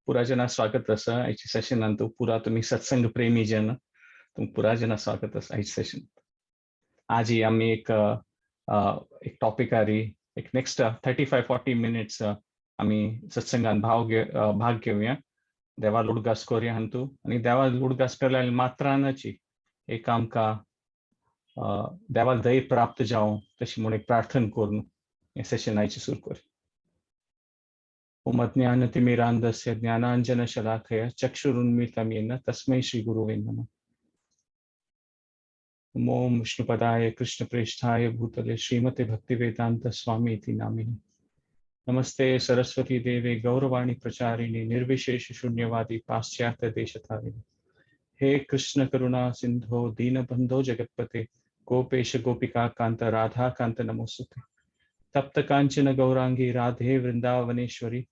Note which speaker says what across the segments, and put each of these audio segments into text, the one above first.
Speaker 1: पुरा जना स्वागत आसा आयच्या सेशनांत. पुरा तुमी सत्संग प्रेमी जन, तुमकां पुरा जना स्वागत आसा आयच्या सेशन. आजी आमी एक एक टॉपिकारी एक नेक्स्ट 35-40 मिनिट्स आमी सत्संगान भाग घेवया. देवा उडगास करूया हांतू आनी देवा उडगास केल्यार मात्रानाची एक आमकां देवा दय प्राप्त जावं तशी म्हूण एक प्रार्थना करून हें सेशन आयचें सुरू करूया. ओम अज्ञानतिमिरान्धस्य ज्ञानाञ्जनशलाकया चक्षुरुन्मीलितं येन तस्मै श्रीगुरुवे नमः. ओम विष्णुपदाय कृष्णप्रेष्ठाय भूतले श्रीमते भक्तिवेदांत स्वामी इति नामिने. नमस्ते सरस्वती देवे गौरवाणी प्रचारिणी निर्विशेष शून्यवादी पाश्चात्य देशतारिणी. हे कृष्ण करुणा सिंधो दीनबंधो जगत्पते गोपेश गोपिका कांत राधा कांत नमोस्तुते. तप्त कांचन गौरांगी राधे वृंदावनेश्वरी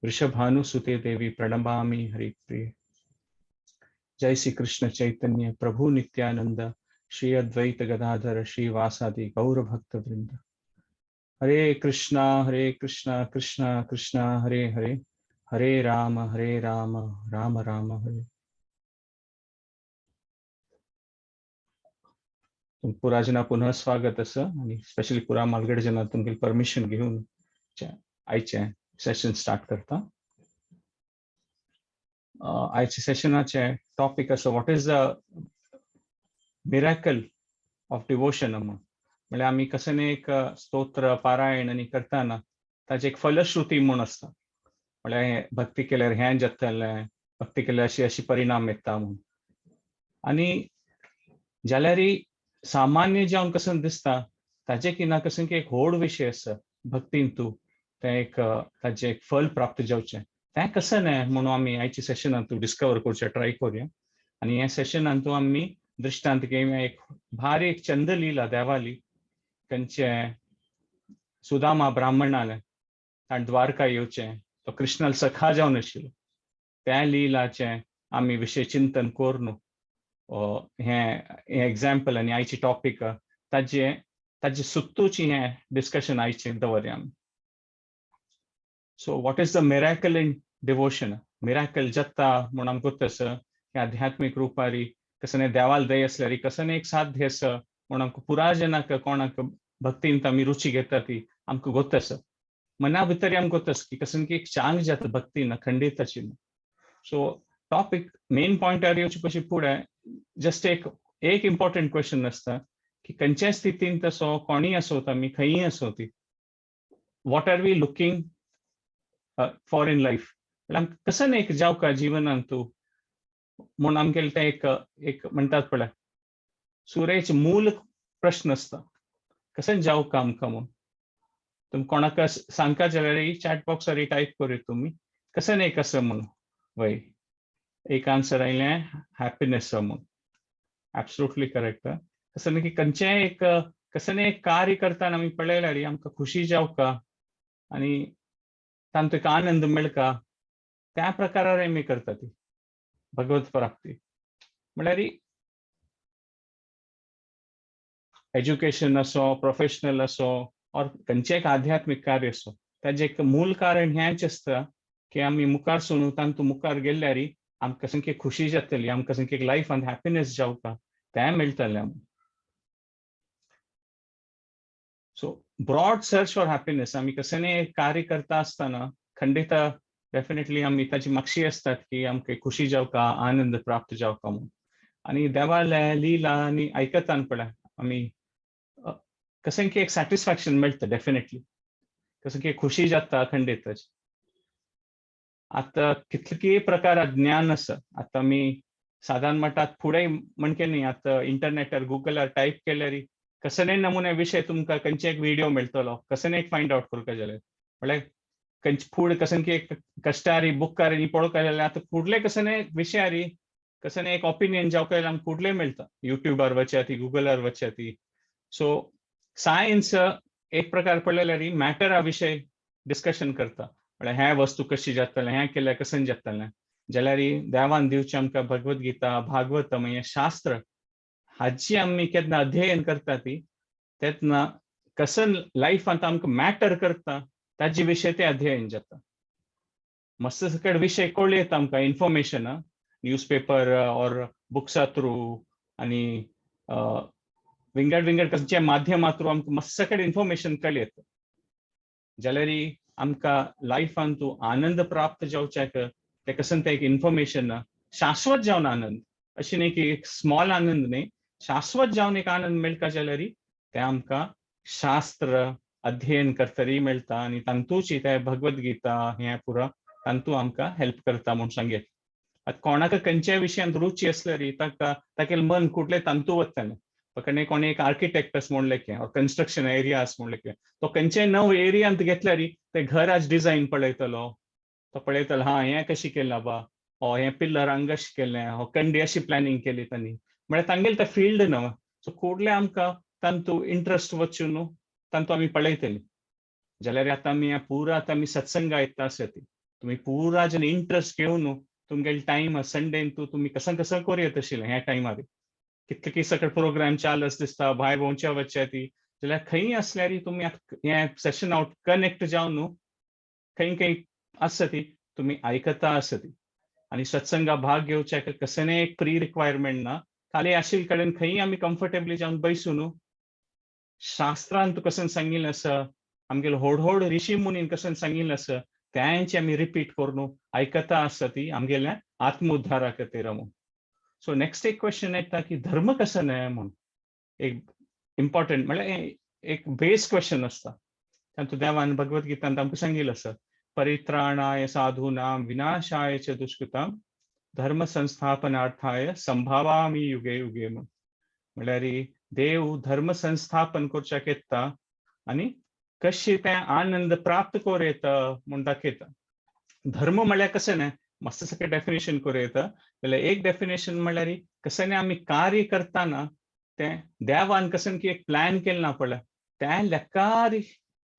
Speaker 1: वृषभानुसुते देवी प्रणमामि हरिप्रिये. जय श्री कृष्ण चैतन्य प्रभु नित्यानंद श्री अद्वैत गदाधर श्री वासादि गौर भक्त वृंद. हरे कृष्णा कृष्णा कृष्णा हरे हरे, हरे राम राम राम हरे. पुरा जना पुन्हा स्वागत आसा आनी स्पेशली पुरा मालगड जना तुमगे परमिशन घेवन आयचें सेशन स्टार्ट करता. आयच्या सेशनाचे टॉपीक आसा what is the miracle of devotion म्हूण. म्हणल्यार आमी कसं एक स्तोत्र पारायण आनी करतना ताची एक फलश्रुती म्हूण आसता. म्हणल्यार भक्ती केल्यार हें जातलें, भक्ती केल्यार अशी अशी परिणाम येता म्हूण. आनी जाल्यार सामान्य जावन कसं दिसता ताजे की ना कसं की एक व्हड विशय आसा भक्तीन तूं तें एक ताजें एक फल प्राप्त जावचें तें कसं न्हय म्हणून आमी आयच्या सेशनांत तूं डिस्कवर करचें ट्राय करुया. आनी ह्या सेशनांत तूं आमी दृश्टांत घेवया एक भारी एक चंदलीला देवाली खंयचे सुदामा ब्राह्मणाले ताणें द्वारका येवचें, तो कृष्णाल सखा जावन आशिल्लो. त्या लिलाचें आमी विशय चिंतन करून हें एग्जाम्पल आनी आयची टॉपीक ताजे ताजे सुत्तूची हें डिस्कशन आयचें दवरया आमी. So what is the miracle in devotion? Miracle जाता म्हूण आमकां गोत आसा की आध्यात्मीक रुपारी कसं देवाल दय आसल्यार कसं एक साध्य आसा म्हूण आमकां पुरा जनाक कोणाक भक्तींत आमी रुची घेता ती आमकां गोत आसा. मना भितर आमकां गोत आसा की कसं की एक चांग जाता भक्तीन खंडिताची. सो टॉपीक मेन पॉयंटार येवचे पशी फुडें जस्ट एक एक इम्पॉर्टंट क्वेश्चन आसता की खंयच्याय स्थितींत असो कोणीय आसो आमी खंयीय आसो ती what are we looking for in life? म्हळ्यार कसं एक जावका जिवनांत तूं म्हूण आमगेलें तें एक एक म्हणटात पळय सुरेच मूल प्रश्न आसता कसं जावका आमकां म्हूण. तुमी कोणाक सांगका जाल्यार चॅट बॉक्सार टायप करूया तुमी कसं एक आसा म्हूण. वय एक आन्सर आयलें हॅपिनेस म्हूण. Absolutely correct. कसं की खंयचेंय एक कसं एक कार्य करतना आमी पळयल्यार आमकां खुशी जावका आनी तांतूं एक आनंद मेळका त्या प्रकारार आमी करता ती भगवत प्राप्ती. म्हणल्यार एज्युकेशन असो, प्रोफेशनल असो ऑर खंयचें एक आध्यात्मीक कार्य असो ताजें एक मूल कारण हेंच आसता की आमी मुखार सरून तांतूं मुखार गेल्यार आमकां सामकी खुशी जातली, आमकां सामकी एक लायफान हॅपिनेस जावका तें मेळटलें आमकां. So broad search for happiness आमी कसलें कार्य करता आसतना खंडित डेफिनेटली आमी ताची मागशी आसतात की आमकां खुशी जावका, आनंद प्राप्त जावका म्हूण. आनी देवाले लिला आनी आयकतान पळय आमी कशें की एक सॅटिस्फॅक्शन मेळटा डेफिनेटली, कसं की खुशी जाता खंडीतच. आतां कितले प्रकार ज्ञान आसा. आतां आमी सादारण म्हणटात फुडें म्हणके न्ही, आतां इंटरनेटार गुगलार टायप केल्यार कसले नमुने विशय तुमकां खंयचे एक व्हिडियो मेळटलो, कसले एक फायंड आवट करपाक जाल्यार म्हळ्यार खंयचे फूड कसं की एक कश्टारी बुकारी पळोवपाक जाल्यार आतां फुडले कसले विशयारी कसले एक ओपिनियन जावपाक जाल्यार आमकां फुडले मेळटा. युट्यूबार वचया ती, गुगलार वचया ती. सो सायन्स एक प्रकार पळयल्यार मॅटरा विशय डिस्कशन करता. म्हळ्यार हें वस्तू कशी जातलें, हें केल्यार कशें जातलें. जाल्यार देवान दिवचें आमकां भगवत गीता, भागवत हें शास्त्र हाची आमी केन्ना अध्ययन करता ती तेन्ना कसन लायफांत आमकां मॅटर करता ताजे विशय तें अध्ययन जाता. मस्त सकट विशय कळ्ळे येता आमकां इन्फॉर्मेशन न्यूजपेपर ऑर बुक्सा थ्रू आनी विंगड विंगड खंयच्या माध्यमा थ्रू आमकां मस्त सकट इन्फॉर्मेशन कळ्ळे येता. जाल्यार आमकां लायफान तूं आनंद प्राप्त जावच्याक ते कसन ते एक इन्फॉर्मेशन शाश्वत जावन आनंद, अशें न्ही की एक स्मॉल आनंद न्ही, शाश्वत जावन एक आनंद मेळटा जाल्यार ते आमकां शास्त्र अध्ययन करतरी मेळटा आनी तांतूची ते भगवद गीता हें पुरा तांतू आमकां हेल्प करता म्हूण सांगेत. आतां कोणाक खंयच्याय विशयांत रुची आसल्यार ताका तागेलें मन कुठले तांतू वतलें. फकत कोणी एक आर्किटेक्ट आस म्हणलें की ऑर कन्स्ट्रक्शन एरिया आस म्हणलें की तो खंयच्याय नव एरियांत घेतल्यार ते घर आज डिजायन पळयतलो, तो पळयतलो हा हें कशें केलां बा, हो हें पिल्लर हांगा अशें केलें, हो कंडी अशी प्लॅनिंग केली तांणी, म्हळ्यार तांगेलें तें फिल्ड न्हू. सो कुडले आमकां तांतू इंट्रस्ट वचून न्हू तांतू आमी पळयतली. जाल्यार आतां आमी पुरा आतां आमी सत्संगा येता आसत तुमी पुरा जेन्ना इंट्रस्ट घेवन न्हू तुमगेले टायम संडेन तूं तुमी कसं कसं करूं येता आशिल्लें ह्या टायमार कितले सगळे प्रोग्राम चालू दिसता, भायर भोंवच्या वचच्या ती, जाल्यार खंय आसल्यार तुमी हें सेशन आवट कनेक्ट जावन न्हू खंय खंय आसता ती तुमी आयकता आसत आनी सत्संगा भाग घेवच्याक कसलें एक प्री रिक्वायरमेंट ना, खाली आशिल्ले कडेन खंय आमी कम्फर्टेबली जावन बैसून न्हू शास्त्रान तूं कशें सांगिल्लें आसा, आमगेले व्हड व्हड ऋषी मुनीन कशें सांगिल्लें आसा तेंचे आमी रिपीट करून आयकता आसता ती आमगेल्या आत्मोद्धारा खातीर म्हूण. सो नेक्स्ट एक क्वेश्चन येता की धर्म कसो न्हय म्हूण, एक इम्पॉर्टंट म्हळ्यार एक बेस क्वेश्चन आसता. तातूंत देवान भगवद गीतांत आमकां सांगिल्लें आसा, परित्राणाय साधूनां विनाशाय च दुष्कृतां धर्म संस्थापनार्थाय संभावामी युगे युगे म्हूण. म्हळ्यार देव धर्म संस्थापन करच्याक येता आनी कशें तें आनंद प्राप्त करूं येता म्हूण दाखयता. धर्म म्हळ्यार कशें न्हय मस्त सगळें डेफिनेशन करूं येता. जाल्यार एक डेफिनेशन म्हळ्यार कशें न्हय आमी कार्य करतना तें देवान कशें की एक प्लॅन केलें ना पळय त्या लेखार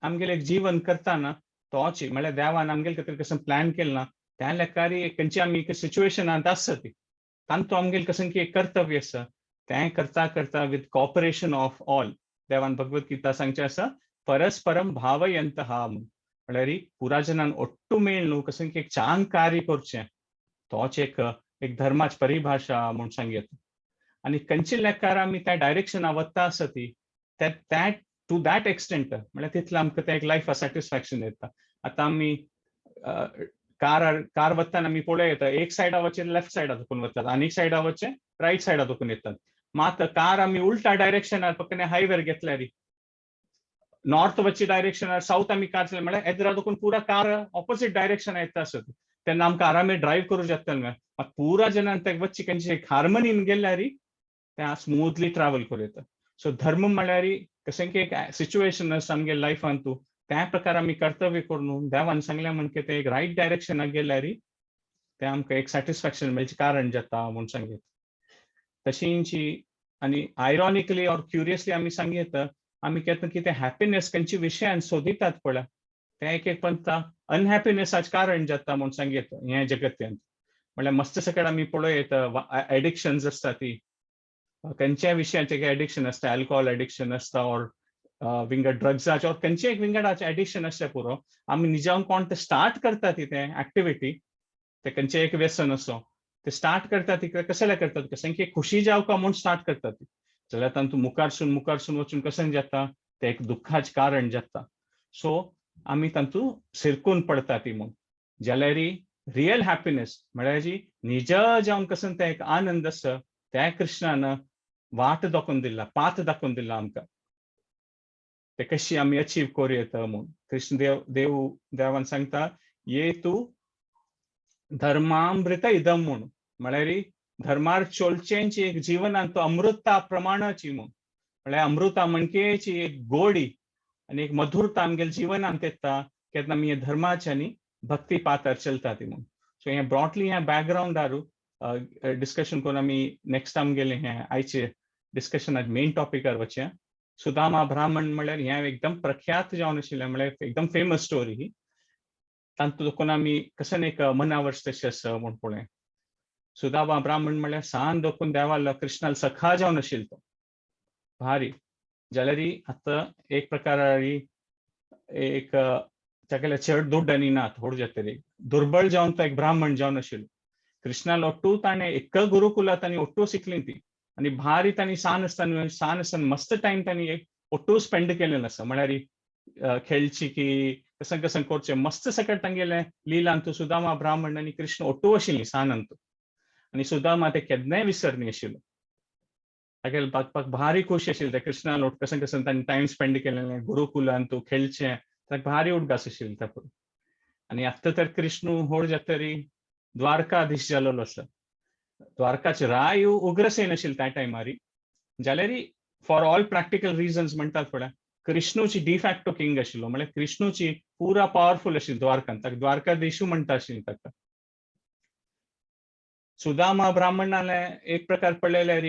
Speaker 1: आमगेलें एक जीवन करतना तोच म्हळ्यार देवान आमगेले खातीर कशें प्लॅन केलें ना त्या लेखार खंयची आमी एक सिच्युएशनांत आसता ती तांतू आमगेलें कशें की एक कर्तव्य आसा तें करता करता विथ कॉपरेशन ऑफ ऑल. देवान भगवद गीता सांगचें आसा परस्परम भावयंतः म्हळ्यार पुरा जनान ಒಟ್ಟು मेळ न्हू कशें की एक चांग कार्य करचें तोच एक एक धर्माची परिभाशा म्हूण सांगयत. आनी खंयच्या लेखार आमी त्या डायरेक्शना वता आसा ती त्या टू that extent म्हळ्यार तितलें आमकां तें एक लायफ सॅटिस्फॅक्शन येता. आतां आमी कार कार वतना आमी पळोवं येता एक सायडा वचें लेफ्ट सायडा दुखून वतात आनी एक सायडा वचें रायट सायडा दुखून येतात. मात कार आमी उल्टा डायरेक्शनार फक्त हायवेर घेतल्यार नॉर्थ वचचे डायरेक्शनार सावथ आमी कार चलय म्हळ्यार एदरा दुखून पुरा कार ऑपोजीट डायरेक्शन येता आसत तेन्ना आमकां आरामे ड्रायव्ह करूं शकता मात पुरा जेन्ना ते वचची खंयची हार्मनीन गेल्यार ते स्मूथली ट्रॅव्हल करूं येता. सो धर्म म्हळ्यार कशें की एक सिच्युएशन आसा आमगे लायफान तूं त्या प्रकार आमी कर्तव्य करून देवान सांगलें म्हणके ते एक रायट डायरेक्शनाक गेल्यार तें आमकां एक सॅटिस्फॅक्शन मेळचें कारण जाता म्हूण सांगीत. तशींची आनी आयरॉनिकली ऑर क्युरियसली आमी सांगयत आमी केन्ना कितें हॅपिनेस खंयच्या विशयान सोदितात पळय तें एक एक पंता अनहॅपिनेसाचें कारण जाता म्हूण सांगयत हें जगत्यांत. म्हळ्यार मस्त सकट आमी पळोवं येता एडिक्शन्स आसता ती खंयच्याय विशयाचें एडिक्शन आसता, अल्कोहोल एडिक्शन आसता ऑर विंगड ड्रग्साचें ऑर खंयचेय एक विंगडाचें एडिक्शन आसचें पुरो आमी निजावन कोण ते स्टार्ट करता ती तें एक्टिविटी ते खंयचें एक व्यसन आसूं ते स्टार्ट करता ती कशें करतात कशें की खुशी जावका म्हूण स्टार्ट करता ती जाल्यार तांतूं मुखारसून मुखारसून वचून कशें जाता तें एक दुख्खाचें कारण जाता. सो आमी तातूंत शिरकून पडटा ती म्हूण. जाल्यार रियल हॅपिनेस म्हळ्यार जी निज जावन कशें तें एक आनंद आसा त्या कृष्णान वाट दाखोवन दिला, पाथ दाखोवन दिला आमकां ते कशी आमी अचीव करूं येता म्हूण. कृष्ण देव देव देवान सांगता ये तूं धर्मामृत इदम म्हूण, म्हळ्यार धर्मार चोलचेंची एक जिवनांत तो अमृता प्रमाणाची म्हूण, म्हळ्यार अमृता म्हणकेची एक गोडी आनी एक मधुरता आमगेल्या जिवनांत येता केन्ना आमी धर्माचे आनी भक्ती पाथार चलता ती म्हूण. सो हें ब्रॉडली हें बॅकग्रावंडार डिस्कशन करून आमी नेक्स्ट आमगेलें हें आयचे डिस्कशनाक मेन टॉपिकार वचया. सुदामा ब्राह्मण म्हळ्यार हें एकदम प्रख्यात जावन आशिल्लें, म्हळ्यार एकदम फेमस स्टोरी ही. तातूंत देखून आमी कशें एक मनावर्स तशें आसा म्हूण पळय. सुदामा ब्राह्मण म्हळ्यार सान देखून देवालो कृष्णाल सखा जावन आशिल्लो तो भारी. जाल्यार आतां एक प्रकारारी एक तागेले चड दुड्ड आनी ना थोड जातरी दुर्बळ जावन तो एक ब्राह्मण जावन आशिल्लो. कृष्णाल ಒಟ್ಟು ताणें एक गुरुकुलात आनी ಒಟ್ಟು शिकली ती आनी भारी तांणी सान आसतना सान आसतना मस्त टायम तांणी एक ಒಟ್ಟು स्पेंड केलेलो आसा. म्हळ्यार खेळची की कसं कसं करचें मस्त सकट तांगेले लिलांतू सुदामा ब्राह्मण आनी कृष्ण ಒಟ್ಟು आशिल्ली सानंतू. आनी सुदामा ते केन्नाय विसरनी आशिल्लो. तागेले बागपाक भारी खुश आशिल्ले ते कृष्णान कसं कसं तांणी टायम स्पेंड केलेलें गुरुकुलांतू खेळचें, ताका भारी उडगास आशिल्ले त्या पळय. आनी आतां तर कृष्ण व्हड जातरी द्वारकाधीश जालोलो आसा. द्वारकाचे राय उग्रसेन आशिल्ले त्या टायमारी, जाल्यार फॉर ऑल प्रॅक्टिकल रिजन्स म्हणटात पळय कृष्णूची डिफॅक्टो किंग आशिल्लो. म्हळ्यार कृष्णूची पुरा पावरफुल आशिल्ली द्वारकान, ताका द्वारकाधीशू म्हणटा आशिल्ली ताका. सुदामा ब्राह्मणाले एक प्रकार पळयल्यार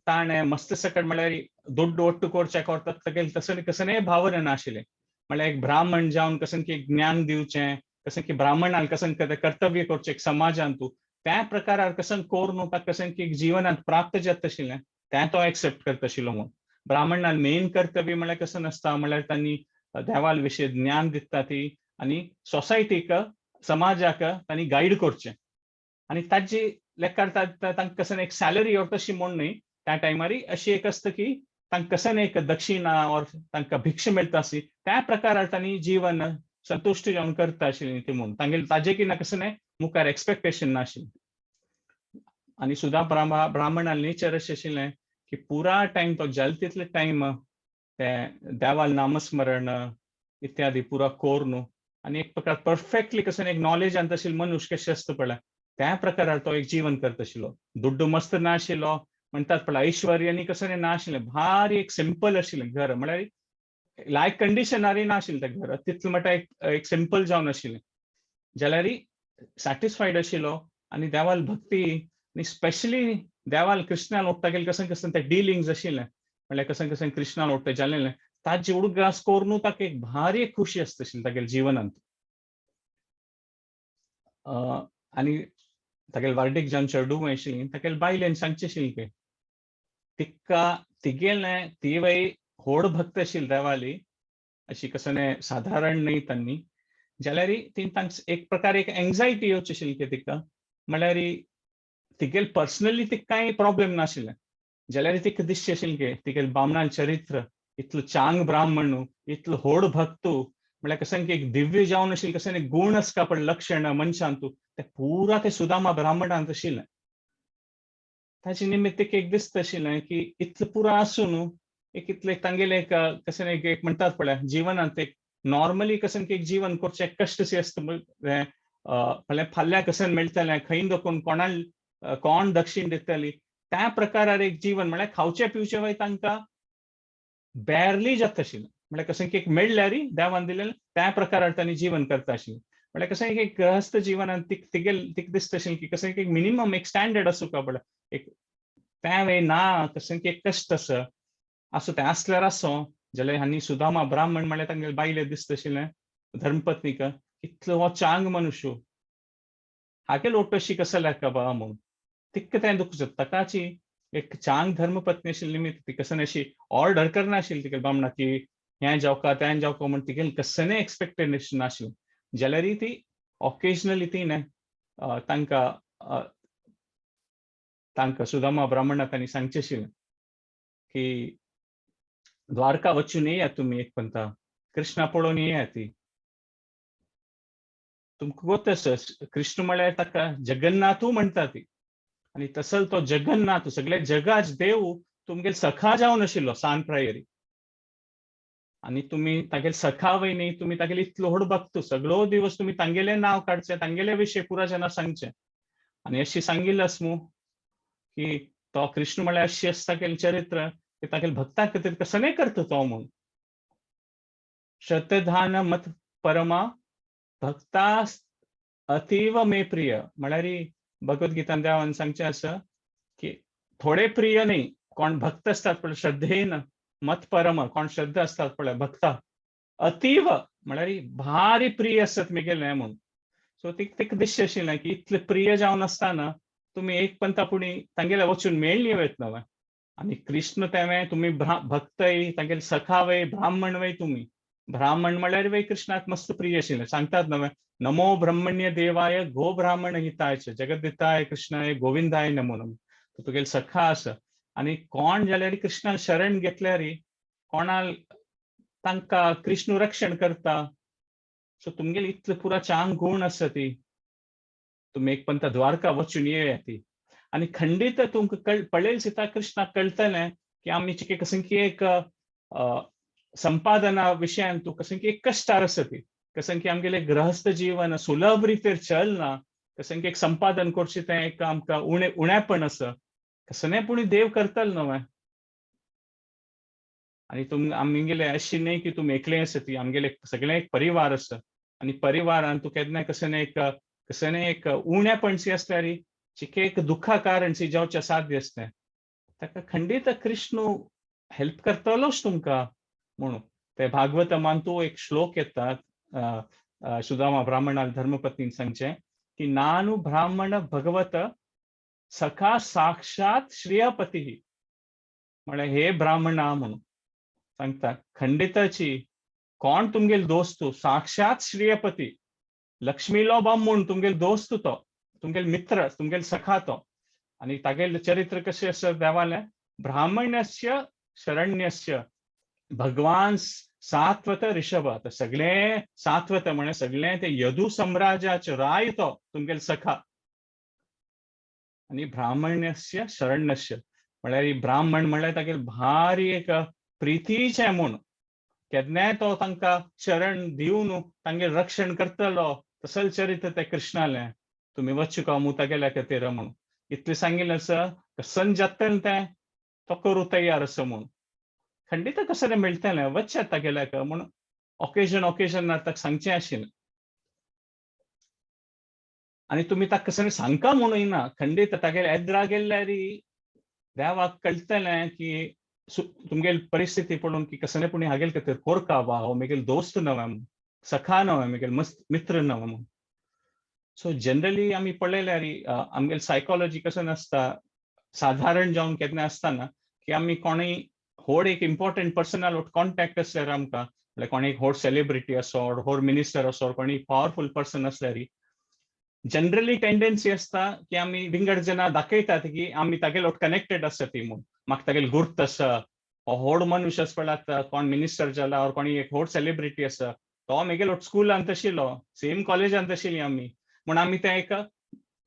Speaker 1: ताणें मस्त सकट म्हळ्यार दुड्ड ಒಟ್ಟು कोरच्या कोरतात तागेले तसं कसलेय भावना नाशिल्लें. म्हळ्यार एक ब्राह्मण जावन कसं की ज्ञान दिवचें, कसं की ब्राह्मणान कसं कर्तव्य करचें एक समाजांतू, त्या प्रकारार कसं कोरून ताका कसं की जिवनांत प्राप्त जाता आशिल्लें तें तो एक्सेप्ट करता आशिल्लो. म्हूण ब्राह्मणान मेन कर्तव्य म्हळ्यार कसं नासता, म्हळ्यार तांणी देवाल विशय ज्ञान दिता ती आनी सोसायटीक समाजाक तांणी गायड करचें. आनी ताजी लेखार तांकां कसं एक सॅलरी ऑर तशी म्हूण न्ही, त्या टायमारी अशी एक आसता की तांकां कसं एक दक्षिणा ऑर तांकां भिक्षा मेळटा आसली त्या प्रकारार तांणी जीवन संतुश्ट जावन करता आशिल्ली ती म्हूण तांगेले ताजे की ना कसं मुखार एक्सपेक्टेशन नाशिल्लें. आनी सुद्दां ब्राह्मणान नेचर अशें आशिल्लें की पुरा टायम तो जाल तितले टायम ते देवाल नामस्मरण इत्यादी पुरा कोरून आनी एक प्रकार परफेक्टली कसं एक नॉलेजांत आशिल्लो मनुष्य कशें आसता पळय त्या प्रकारार तो एक जीवन करता आशिल्लो. दुड्डू मस्त नाशिल्लो म्हणटात पळय ऐश्वर्य आनी कसं नाशिल्लें, भारी एक सिंपल आशिल्लें घर, म्हळ्यार लायक कंडिशनारय नाशिल्लें तें घर, तितलें म्हणटा एक एक सिंपल जावन आशिल्लें, जाल्यार सॅटिस्फायड आशिल्लो. आनी देवाल भक्ती आनी स्पेशली देवाल कृष्णान ओडटा गेले कसं कसं ते डिलिंग्स आशिल्लें, म्हळ्यार कसं कसं कृष्णान ओडटा जालेलें ताजे उडगास करून ताका एक भारी एक खुशी आसता आशिल्ली तागेल्या जिवनांत. आनी तागेले वार्डीक जावन चेडूं आशिल्लीं तागेले बायलेन सांगचें आशिल्लें की तिका तिगेलें तिवय व्हड भक्त आशिल्ली देवाली, अशी कसं साधारण न्ही तांणी, जाल्यार ती तांकां एक प्रकार एक एंग्जायटी येवची आशिल्ली की तिका, म्हळ्यार तिगेले पर्सनली तिका कांय प्रॉब्लेम नाशिल्लें, जाल्यार तिका दिसचें आशिल्लें की तिगेले बामणान चरित्र इतलो चांग ब्राह्मण इतलो व्हड भक्त, म्हळ्यार कसं की एक दिव्य जावन आशिल्लें कसं एक गुण आसता पळय लक्षण मनशांतू ते पुरा ते सुदामा ब्राह्मणांत आशिल्लें. ताचे निमित्त तिका एक दिसता आशिल्लें की इतलें पुरा आसून एक इतलें तांगेलें एक कशें एक म्हणटात पळय जिवनांत एक नॉर्मली कसं की एक जीवन करचें कश्ट आसता म्हळ्यार फाल्यां कशें मेळटलें खंय दखून कोणाक कोण दक्षिण दितली त्या प्रकारार एक जीवन, म्हळ्यार खावचें पिवचें वय तांकां बॅरली जाता आशिल्लें, म्हळ्यार कशें की एक मेळ्ळ्यार देवान दिलेलें त्या प्रकारार तांणी जीवन करता आशिल्लें. म्हळ्यार कशें एक गृहस्थ जिवनान तिगेल तिका दिसता आशिल्लें की कशें एक मिनिमम एक स्टँडर्ड आसूं का पळय एक त्या वेळ ना कशें की एक कश्ट आसा आसूं तें आसल्यार आसूं, जाल्यार आनी सुदामा ब्राह्मण म्हळ्यार तांगेले बायले दिसता आशिल्लें धर्मपत्नीक इतलो हो चांग मनुष्य हागेल ओटशी कसो लेखा बा म्हूण तिका तें दुख्ख जाता. ताकाची एक चांग धर्मपत्नी आशिल्ली निमित्त ती कसं अशी ऑर्डर करनाशिल्ली तिका बामणाक की हें जावका तें जावका म्हूण तिगेलें कसलें एक्सपेक्टेशन नाशिल्लें, जाल्यार ती ऑकेजनली ती तांकां तांकां सुदामा ब्राह्मणाक तांणी सांगचें आशिल्लें की द्वारका वचून येयात तुमी एक पंता कृष्णा पळोवन येयात ती तुमकां गोत आसा कृष्ण म्हळ्यार ताका जगन्नाथू म्हणटा ती आनी तसल तो जगन्नाथ सगळे जगाच देव तुमगेल सखा जावन आशिल्लो सान प्रायरी आनी तुमी तागेले सखा वय न्ही तुमी तागेले इतलो व्हड भक्त सगळो दिवस तुमी तांगेलें नांव काडचें तांगेले विशय पुरा जना सांगचें आनी अशी सांगिल्लें आस मू की तो कृष्ण म्हळ्यार अशी आसता तागेलें चरित्र की तागेले भक्ता खातीर कसलें करता तो म्हूण. श्रद्धान मत परमा भक्ता अतीव मे प्रिय म्हळ्यार भगवद्गीतान देवान सांगचें आसा की थोडे प्रिय न्ही कोण भक्त आसतात पळय श्रद्धेन मत परम कोण श्रद्धा आसतात पळय भक्ता अतीव म्हळ्यार भारी प्रिय आसत मेगेलें म्हूण. सो तिका दिसचें आशिल्लें की इतलें प्रिय जावन आसतना तुमी एक पंता पुणी तांगेले वचून मेळ्ळी वयतलो वय आनी कृष्ण तेवें तुमी भक्तय तांगेले सखा वय ब्राह्मण वय तुमी ब्राह्मण म्हळ्यार वे कृष्णाक मस्त प्रिय आशिल्लें. सांगतात नव्हे, नमो ब्रह्मण्य देवाय गो ब्राह्मण हिताय च जगद्दिताय कृष्णाय गोविंदाय नमो नमो. तो तुगेले सखा आसा. आनी कोण जाल्यार कृष्णाक शरण घेतल्यार कोणाल तांकां कृष्ण रक्षण करता. सो तुमगेले इतले पुरा चांग गुण आसा ती, तुमी एक पंत द्वारका वचून येया ती. आनी खंडीत तुमकां पळयल सीता कृष्णाक कळटलें की आमी चिके कसं की एक संपादना विशयान तूं कसं की एक कश्टार आसा ती, कसं की आमगेलें गृहस्थ जीवन सुलभ रितीर चलना, कसं की एक संपादन करचें तें एक आमकां उणें उणेपण आसा. कसं पूण देव करतलो न्हय. आनी तुम आमगेले अशी न्हय की तुमी एकले आसा ती, आमगेले सगळें एक परिवार आसा. आनी परिवारान तूं केन्नाय कसं एक उणेपणशी आसल्यार चिके एक दुख्खा कारणशी जावचें साध्य आसलें, ताका खंडीत कृष्ण हेल्प करतलोच तुमकां म्हणून. ते भागवतमान तूं एक श्लोक येतात, सुदामा ब्राह्मणाल धर्मपत्नीन सांगचें की नानु ब्राह्मण भगवत सखा साक्षात श्रेयपती. म्हळ्यार हे ब्राह्मणा म्हणून सांगता, खंडिताची कोण तुमगेल दोस्त साक्षात श्रेयपती, लक्ष्मीलो बामूण तुमगेल दोस्त, तो तुमगेल मित्र, तुमगेल सखा तो. आनी तागेले चरित्र कशें आसा देवालें, ब्राह्मण्यस्य शरण्यस्य भगवान सात्वत ऋषभ. आतां सगळे सात्वत म्हळ्यार सगळे ते यदु सम्राजाचो राय तो तुमगेल सखा. आनी ब्राह्मण्यस्य शरण्यस्य म्हळ्यार ब्राह्मण म्हळ्यार तागेल भारी एक प्रितीचें म्हूण, केन्नाय तो तांकां शरण दिवन तांगेर रक्षण करतलो, तसलें चरित्र तें कृष्णालें. तुमी वचूका मू तागेल्या खातीर म्हणून इतलें सांगिल्लें आसा. कसन जातलें तें तो करूं तयार आसा म्हूण, खंडीत कसलें मेळटलें वचचें तागेल्याक म्हूण ओकेजन ओकेजनार ताका सांगचें आशिल्लें. आनी तुमी ताका कसलें सांगका म्हणून ना, खंडीत तागेले एद्रा गेल्ल्यार देवाक कळटलें की तुमगेली परिस्थिती पळोवन की कसलें पूण हागेल खातीर कोरका बा, हो मेगेल दोस्त न्हय म्हूण, सखा न्हय, मेगेल मस्त मित्र न्हय म्हूण. सो जनरली आमी पळयल्यार आमगेली सायकोलॉजी कसो आसता, साधारण जावन केन्ना आसतना की आमी कोणूय व्हड एक इम्पॉर्टंट पर्सनल कॉन्टॅक्ट आसल्यार आमकां, म्हळ्यार कोणी एक व्हड सेलिब्रिटी असो, व्हड मिनिस्टर असो, कोणी पावरफूल पर्सन आसल्यार जनरली टेंडन्सी आसता की आमी विंगड जना दाखयतात की आमी तागेलो कनेक्टेड आसा ती म्हूण, म्हाका तागेलो गुर्त आसा, हो व्हड मनुष्य आसता, कोण मिनिस्टर जाला ऑर कोणी एक व्हड सेलिब्रिटी आसा, तो मेगेलो स्कुलांत आशिल्लो, सेम कॉलेजांत आशिल्ली आमी म्हूण आमी ते एक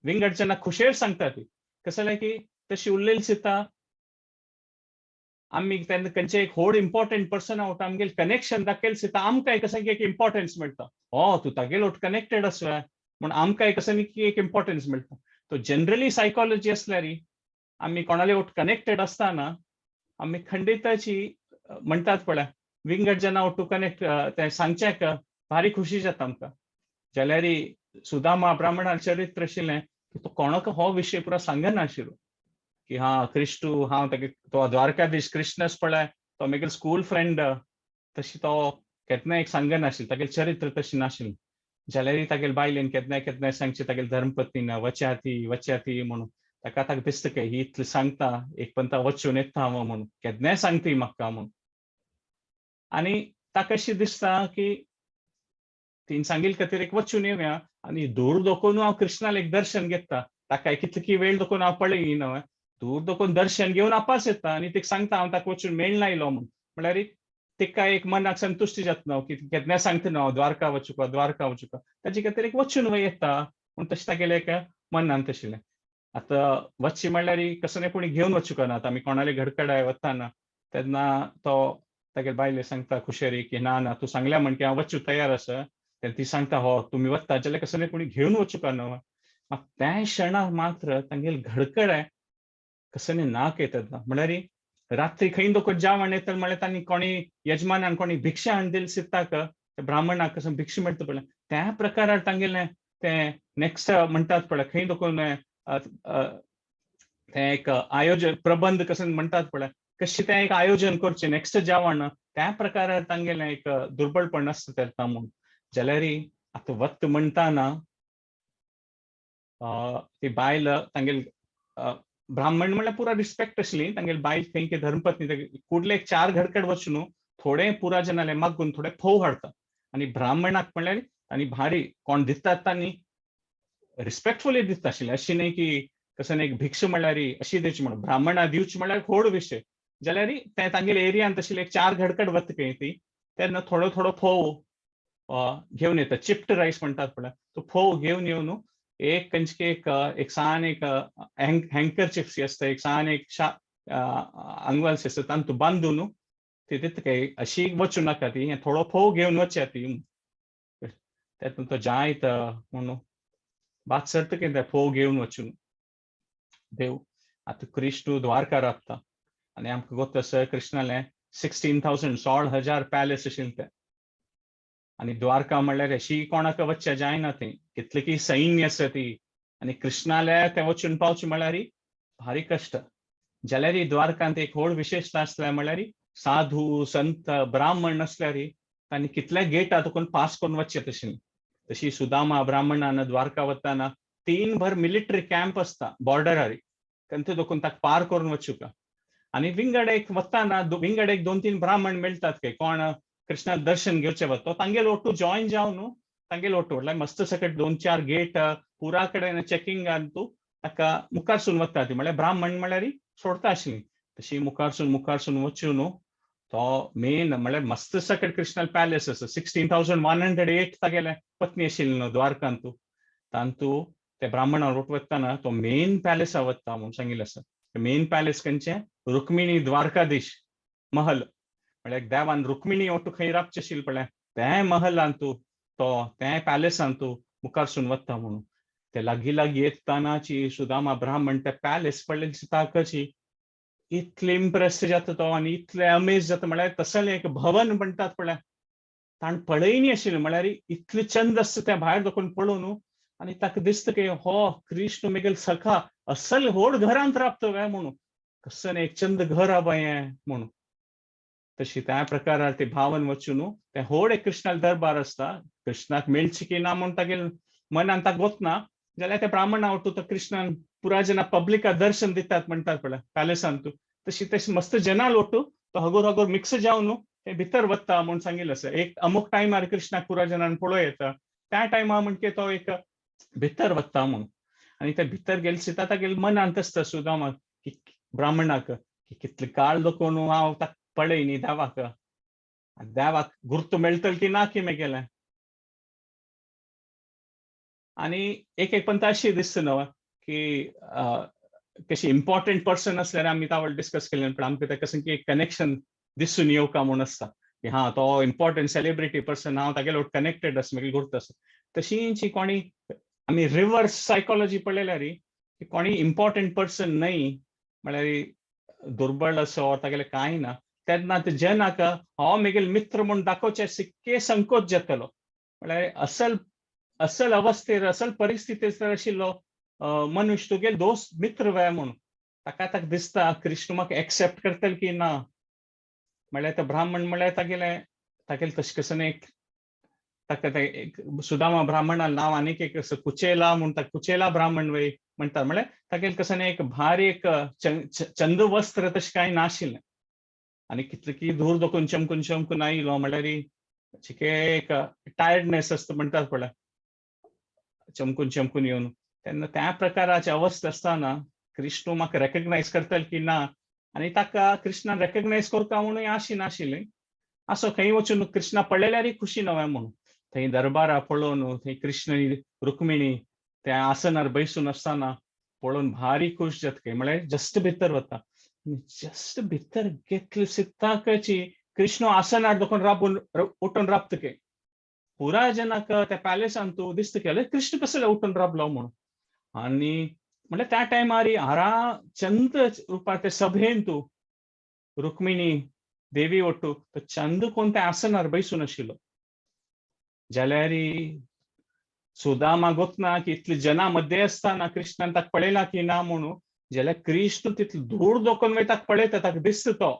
Speaker 1: विंगड जना खुशेर सांगता ती. कसं जालें की तशी उलयली सुद्दां आमी तेन्ना खंयचे एक व्हड इम्पॉर्टंट पर्सन आवट आमगेले कनेक्शन दाखयलें सुद्दां आमकां कसं की एक इम्पॉर्टन्स मेळटा, हो तूं तागेलो कनेक्टेड आसा म्हूण आमकां कसं की एक इम्पॉर्टन्स मेळटा. तो जनरली सायकोलॉजी आसल्यार आमी कोणाले वट कनेक्टेड आसतना आमी खंडिताची म्हणटात पळय विंगड जना वट कनेक्ट तें सांगच्याक भारी खुशी जाता आमकां. जाल्यार सुदामा ब्राह्मणान चरित्र आशिल्लें की तो कोणाक हो विशय पुरा सांगनाशिल्लो की हा कृष्णू हांव तागे तो द्वारकाधीश कृष्णच पळय तो मेगेल स्कूल फ्रेंड, तशी तो केन्ना एक सांगनाशिल्लो, तागेलें चरित्र तशें नाशिल्लें. जाल्यार तागेले बायलेन केन्नाय केन्नाय सांगचें तागेले धर्मपत्नीन वच्या ती वच्या ती म्हणून, ताका ताका दिसता की ही इतलें सांगता एक पंता वचून येता हांव म्हणून, केन्नाय सांगती म्हाका म्हणून. आनी ताका अशें दिसता की तीन सांगिल्ले खातीर एक वचून येवया आनी दूर दोकोन हांव कृष्णाले एक दर्शन घेता, ताका कितली वेळ दोकोन हांव पळय न्हय, दूर दोकोन दर्शन घेवन आपास येता आनी तिका सांगता हांव ताका वचून मेळना आयलो म्हूण. म्हळ्यार तिका एक मनाक संतुश्टी जाता न्हू की केन्ना सांगता न्हू द्वारका वचुका द्वारका वचुका, ताजे खातीर एक वचून येता पूण तशें तागेलें एक मनांत आशिल्लें. आतां वचचें म्हणल्यार कसलें पूण घेवन वचूंक ना, आतां आमी कोणाले घरकडाय वताना तेन्ना तो तागेले बायले सांगता खुशेरी की ना ना तूं सांगल्या म्हण की हांव वचूं तयार आसा. तेन्ना ती सांगता हो तुमी वता जाल्यार कसलें कोणी घेवन वचूंक न्हू. म्हाका त्या क्षणाक मात्र तांगेले घडकडाय कसलें नाक येतात ना, म्हळ्यार रात्री खंय दोको जेवण येतलें म्हळ्यार तांणी कोणी यजमानान कोणी भिक्षा हाडून दिली सित्ताक ब्राह्मणाक कसो भिक्षा मेळटा पळय त्या प्रकारार तांगेलें तें नेक्स्ट म्हणटात पळय खंय दोकोन तें एक आयोजन प्रबंध कसं म्हणटात पळय कशें तें एक आयोजन करचें नेक्स्ट जेवण त्या प्रकारार तांगेलें एक दुर्बळपण आसता तेन्ना म्हूण. जाल्यार आतां वत म्हणटाना ती बायल तांगेले ब्राह्मण म्हणल्यार पुरा रिस्पेक्ट आसली तांगेली बायल खंय की धर्मपत्नी कुडले एक चार घरकड वच न्हू थोडे पुराजनाले मागून थोडे फोव हाडता आनी ब्राह्मणाक म्हणल्यार आनी भारी कोण दितात तांणी रिस्पेक्टफुली दिता आशिल्ले, अशी न्ही की कसं न्ही भिक्षू म्हणल्यार अशी दिवची म्हणून, ब्राह्मणा दिवची म्हणल्यार व्हड विशय. जाल्यार ते तांगेले एरियांत आशिल्ले एक 4 घडकड वता खंय ती, तेन्ना थोडो थोडो फोव घेवन येता, चिप्ट रायस म्हणटात पळय, तो फोव घेवन येवन एक कंचके एक एक सान एक हँकरचिप्स आसता, एक सान एक आंगवाल्स आसता, तांतू बांदून ती दिता काय अशी वचूं नाका ती, थोडो फोव घेवन वचया ती. तेतून तो जायत म्हणून भात सरता की ते फोव घेवन वचून. देव आतां कृष्ण द्वारका राबता आनी आमकां गोत आसा कृष्णालें 16,000 16,000 पॅलेस आशिल्ले ते. आनी द्वारका म्हणल्यार अशी कोणाक वचच्या जायना थंय, कितले की सैन्य आसा ती, आनी कृष्णाले ते वचून पावचे म्हणल्यार भारी कश्ट. जाल्यार द्वारकांत एक व्हड विशेषता आसल्या म्हणल्यार साधू संत ब्राह्मण आसल्यार तांणी कितले गेटा तुकून पास करून वचचे तशें. तशी सुदामा ब्राह्मणान द्वारका वताना 3 भर मिलिटरी कॅम्प आसता बॉर्डरार, तेंचे दोकून ताका पार करून वचूका. आनी विंगड एक वताना विंगड एक 2-3 ब्राह्मण मेळटात काय कोण कृष्णा दर्शन घेवचे वता, तांगेल ओटू जॉईन जावन न्हू तांगेल ओटू म्हणल्यार मस्त सकट 2-4 गेट पुरा कडेन चॅकिंग तूं ताका मुखारसून वता ती, म्हणल्यार ब्राह्मण म्हणल्यार सोडता आशिल्ली. तशी मुखारसून मुखारसून वचून न्हू तो मेन म्हणल्यार मस्त सकट कृष्णा पॅलेस आसा, 16,108 तागेले पत्नी आशिल्ली न्हू द्वारकांतू, तांतू ते ब्राह्मणा रोट वतना तो मेन पॅलेसा वता म्हणून सांगिल्लें आसा. मेन पॅलेस खंयचें? रुक्मिणी द्वारकाधीश महल, म्हळ्यार देवान रुक्मिणी ओटू खंय राबचें आशिल्लें पळय तें महलांतू तो तें पॅलेसांतू मुखारसून वता म्हणून. ते लागीं लागीं येतानाची सुदामा ब्राह्मण ते पॅलेस पडले दिसता इतले इम्प्रेस जाता तो आनी इतले अमेज जाता, म्हळ्यार तसलें एक भवन म्हणटात पळय ताण पळयनी आशिल्लें, म्हळ्यार इतलें चंद आसता तें भायर दोकून पळोवन आनी ताका दिसता की हो कृष्ण मेगेल सखा असल व्हड घरांत राबतो काय म्हणून, कसं एक चंद घर आबा हें म्हणून. तशी त्या प्रकारार ते भावन वचून तें व्हड एक कृष्णाल दरबार आसता, कृष्णाक मेळची की ना म्हूण तागेल मनान ताका वतना जाल्यार ते ब्राह्मणा वटू तो कृष्णान पुरा जना पब्लिका दर्शन दितात म्हणटात पळय पॅलेसान तूं, तशी तशी मस्त जना लोटू तो हगोर हगोर मिक्स जावन ते भितर वता म्हूण सांगिल्लें आसा. एक अमुक टायमार कृष्णाक पुरा जनान पळोवं येता त्या टायमार म्हणजे तो एक भितर वता म्हणून. आनी ते भितर गेले सिता तागेले मनांत आसता सुदामा की ब्राह्मणाक की कितले काळ लोकोन हांव ताका पळय न्ही देवाक, देवाक गुर्त मेळटले की ना की मेगेलें. आनी एक एक पंत अशी दिसता न्हू की कशी इम्पॉर्टंट पर्सन आसल्यार आमी तावळ डिस्कस केलें, पण आमकां तें कशें की एक कनेक्शन दिसून येवका म्हूण आसता की हा तो इम्पॉर्टंट सेलिब्रिटी पर्सन, हांव तागेलो कनेक्टेड आसा, मागीर गुर्त आसा. तशींची कोणी आमी रिवर्स सायकोलॉजी पळयल्यार की कोणी इम्पॉर्टंट पर्सन न्हय म्हळ्यार दुर्बळ आसा तागेलें कांय ना, तेन्ना ते जनाक हो मेगेल मित्र म्हूण दाखोवचे सिक्के संकोच जातलो, म्हळ्यार असल असल अवस्थेर असल परिस्थितीर आशिल्लो मनुष्य तुगेल दोस्त मित्र वय म्हणून ताका ताका दिसता कृष्ण म्हाका एक्सेप्ट करतले की ना, म्हळ्यार ते ब्राह्मण म्हळ्यार तागेले तागेले तशें कशें एक ताका ते एक सुदामा ब्राह्मणा नांव आनीक एक कुचेला म्हणटा, कुचेला ब्राह्मण वय म्हणटा, म्हळ्यार तागेले कशें एक भारी एक चंदवस्त्र तशें कांय नाशिल्लें आनी कितले की धूर दोकून चमकून चमकून आयलो म्हळ्यार चिके एक टायर्डनेस आसता म्हणटात पळय चमकून चमकून येवन, तेन्ना त्या प्रकाराची अवस्था आसतना कृष्ण म्हाका रेकग्नायज करतले की ना, आनी ताका कृष्णान रेकग्नायज करता म्हणून आशी नाशिल्ली, असो खंय वचून कृष्णा पळयल्यारय खुशी नव्या म्हणून थंय दरबारा पळोवन थंय कृष्ण रुक्मिणी त्या आसनार बैसून आसतना पळोवन भारी खुश जाता खंय, म्हळ्यार जस्ट भितर वता, जस्ट भितर घेतले सिद्धाकाची कृष्ण आसनार दोकून राबून उठून राबता खंय, पुरा जनाक त्या पॅलेसान तूं दिसता की कृष्ण कसो उठून राबलो म्हणून. आनी म्हळ्यार त्या टायमार हारा चंद रुपार ते सभेन तूं रुक्मिणी देवी ओट्टू तो चंद कोण त्या आसनार बैसून आशिल्लो, जाल्यार सुदामा गोतना की इतले जना मध्ये आसतना कृष्णान ताका पळयला की ना म्हणून, जाल्यार कृष्ण तितलो दूर दोकून वय ताका पळयता, ताका दिसता तो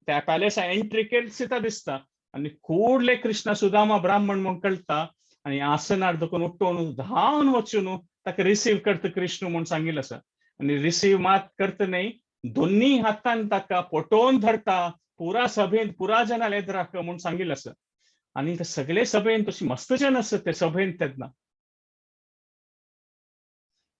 Speaker 1: त्या पॅलेसा एंट्री केली सुद्दां दिसता आनी ಕೂಡ್ಲೆ कृष्ण सुदामा ब्राह्मण म्हूण कळटा आनी आसनार दोकून उठोवन धांवन वचून ताका रिसीव करता कृष्ण म्हूण सांगिल्लें आसा. आनी रिसीव मात करता न्हय, दोन्ही हातान ताका पोटोवन धरता पुरा सभेन पुरा जनाल येद्राक म्हूण सांगिल्लें आसा. आनी ते सगळे सभेन तशी मस्त जन आसत ते सभेन तेन्ना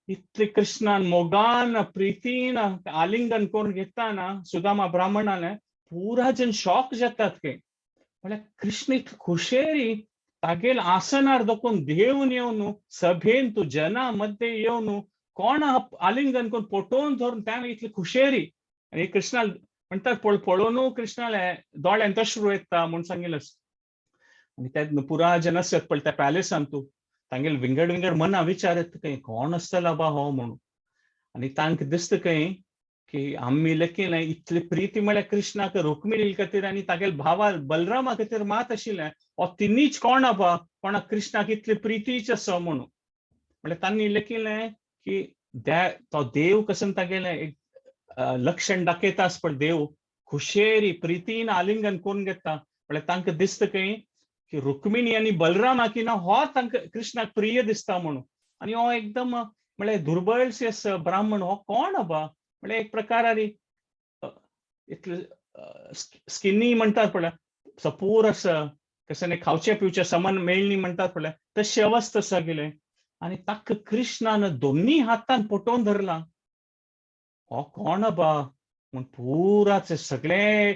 Speaker 1: इतले कृष्णान मोगान प्रितीन आलिंगन करून घेताना सुदामा ब्राह्मणाले पुरा जन शॉक जातात की म्हळ्यार कृष्ण इतले खुशेरी तागेल आसनार दखून देवन येवन सभेन तूं जना मध्ये येवन कोण आलिंगन करून पोटोवन धरून त्या इतले खुशेरी. आनी कृष्णा म्हणटात पळोवन कृष्णाले दोळ्यांत अश्रू येता म्हूण सांगिल्लें. आनी ते पुरा जन आसत पळय त्या पॅलेसान तूं तांगेल विंगड विंगड मना विचार येता खंय कोण आसतलो बा हो म्हणून. आनी तांकां दिसता खंय की आमी लेखीन इतली प्रिती म्हळ्यार कृष्णाक रुक्मिणी खातीर आनी तागेल भावा बलरामा खातीर मात आशिल्लें हो तिनीच कोण आबा कोणा कृष्णाक इतली प्रितीच आसा म्हणून. म्हळ्यार तांणी लेखिल्लें की तो देव कसन तागेलें एक लक्षण दाखयता आस पळय देव खुशेरी प्रितीन आलिंगन करून घेता. म्हळ्यार तांकां दिसता खंय की रुक्मिणी आनी बलरामाक ना हो तांकां कृष्णाक प्रिय दिसता म्हणून. आनी हो एकदम म्हळ्यार दुर्बळशी आसा ब्राह्मण हो कोण आबा म्हळ्यार एक प्रकारारी इतले स्किनी म्हणटात पळय सपूर आसा कशें खावचें पिवचें समान मेळणी म्हणटात पळय तशी अवस्था सगळे. आनी ताका कृष्णान दोन्ही हातान पोटोवन धरला हो कोण आबा म्हूण पुराचे सगळे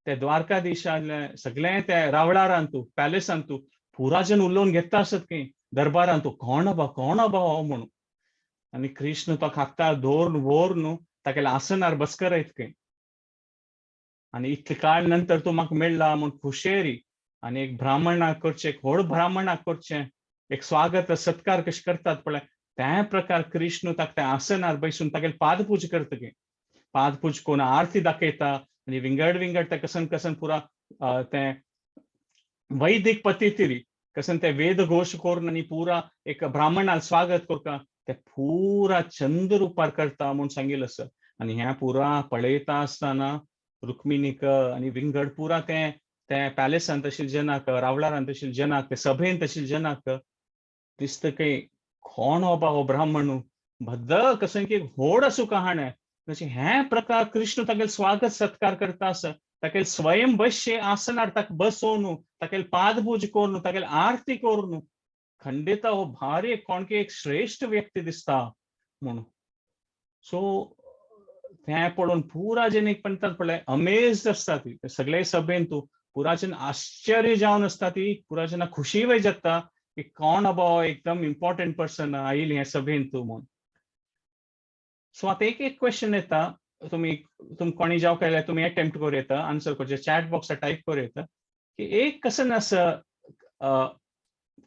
Speaker 1: ते द्वारकाधीशाले सगळे ते रावळारान तूं पॅलेसान तूं पुरा जन उलोवन घेता आसत की दरबारान तूं कोण आबा कोण आबा हो म्हणून. आनी कृष्ण तो हातार धरून व्हरून तागेल्या आसनार बसकरायत खंय. आनी इतले काळ नंतर तूं म्हाका मेळ्ळा म्हूण खुशेरी आनी एक ब्राह्मणाक करचें एक व्हड ब्राह्मणाक करचें एक स्वागत सत्कार कशें करतात पळय त्या प्रकार कृष्ण ताका त्या आसनार बसून तागेले पादपूज करता खंय. पादपूज करून आरती दाखयता आनी विंगड विंगड ते कसन कसन पुरा ते वैदिक पद्दतीरी कसन ते वेद घोश करून आनी पुरा एक ब्राह्मणाक स्वागत करता ते पुरा चंद रुपार करता म्हूण सांगिल्लें आसा. आनी हें पुरा पळयता आसतना रुक्मिणीक आनी विंगड पुरा ते ते पॅलेसांत आशिल्ले जनाक रावळारांत आशिल्ले जनाक ते सभेंत आशिल्ले जनाक दिसता की कोण हो बा हो ब्राह्मण भद्द कसं की व्हड आसूं कहाणें तशें हे प्रकार कृष्ण तागेले स्वागत सत्कार करता आसा तागेले स्वयं बसचे आसनार ताका बसोवन तागेले पादपूज करून तागेले आरती करून खंडिता हो भारी कोण की एक श्रेश्ठ व्यक्ती दिसता म्हणून. सो तें पळोवन पुरा जन एक म्हणटात पळय अमेज्ड आसता ती सगळे सभेन तूं पुरा जन आश्चर्य जावन आसता ती पुरा जना खुशी वय जाता की कोण अबो एकदम इम्पॉर्टंट पर्सन आयिल्ली हे सभेन तूं म्हूण. सो आतां एक एक क्वेश्चन येता तुमी तुम कोणी जावं केल्यार तुमी एटेम्प्ट करूं येता आन्सर करचें चॅट बॉक्सार टायप करूं येता की एक कसन आसा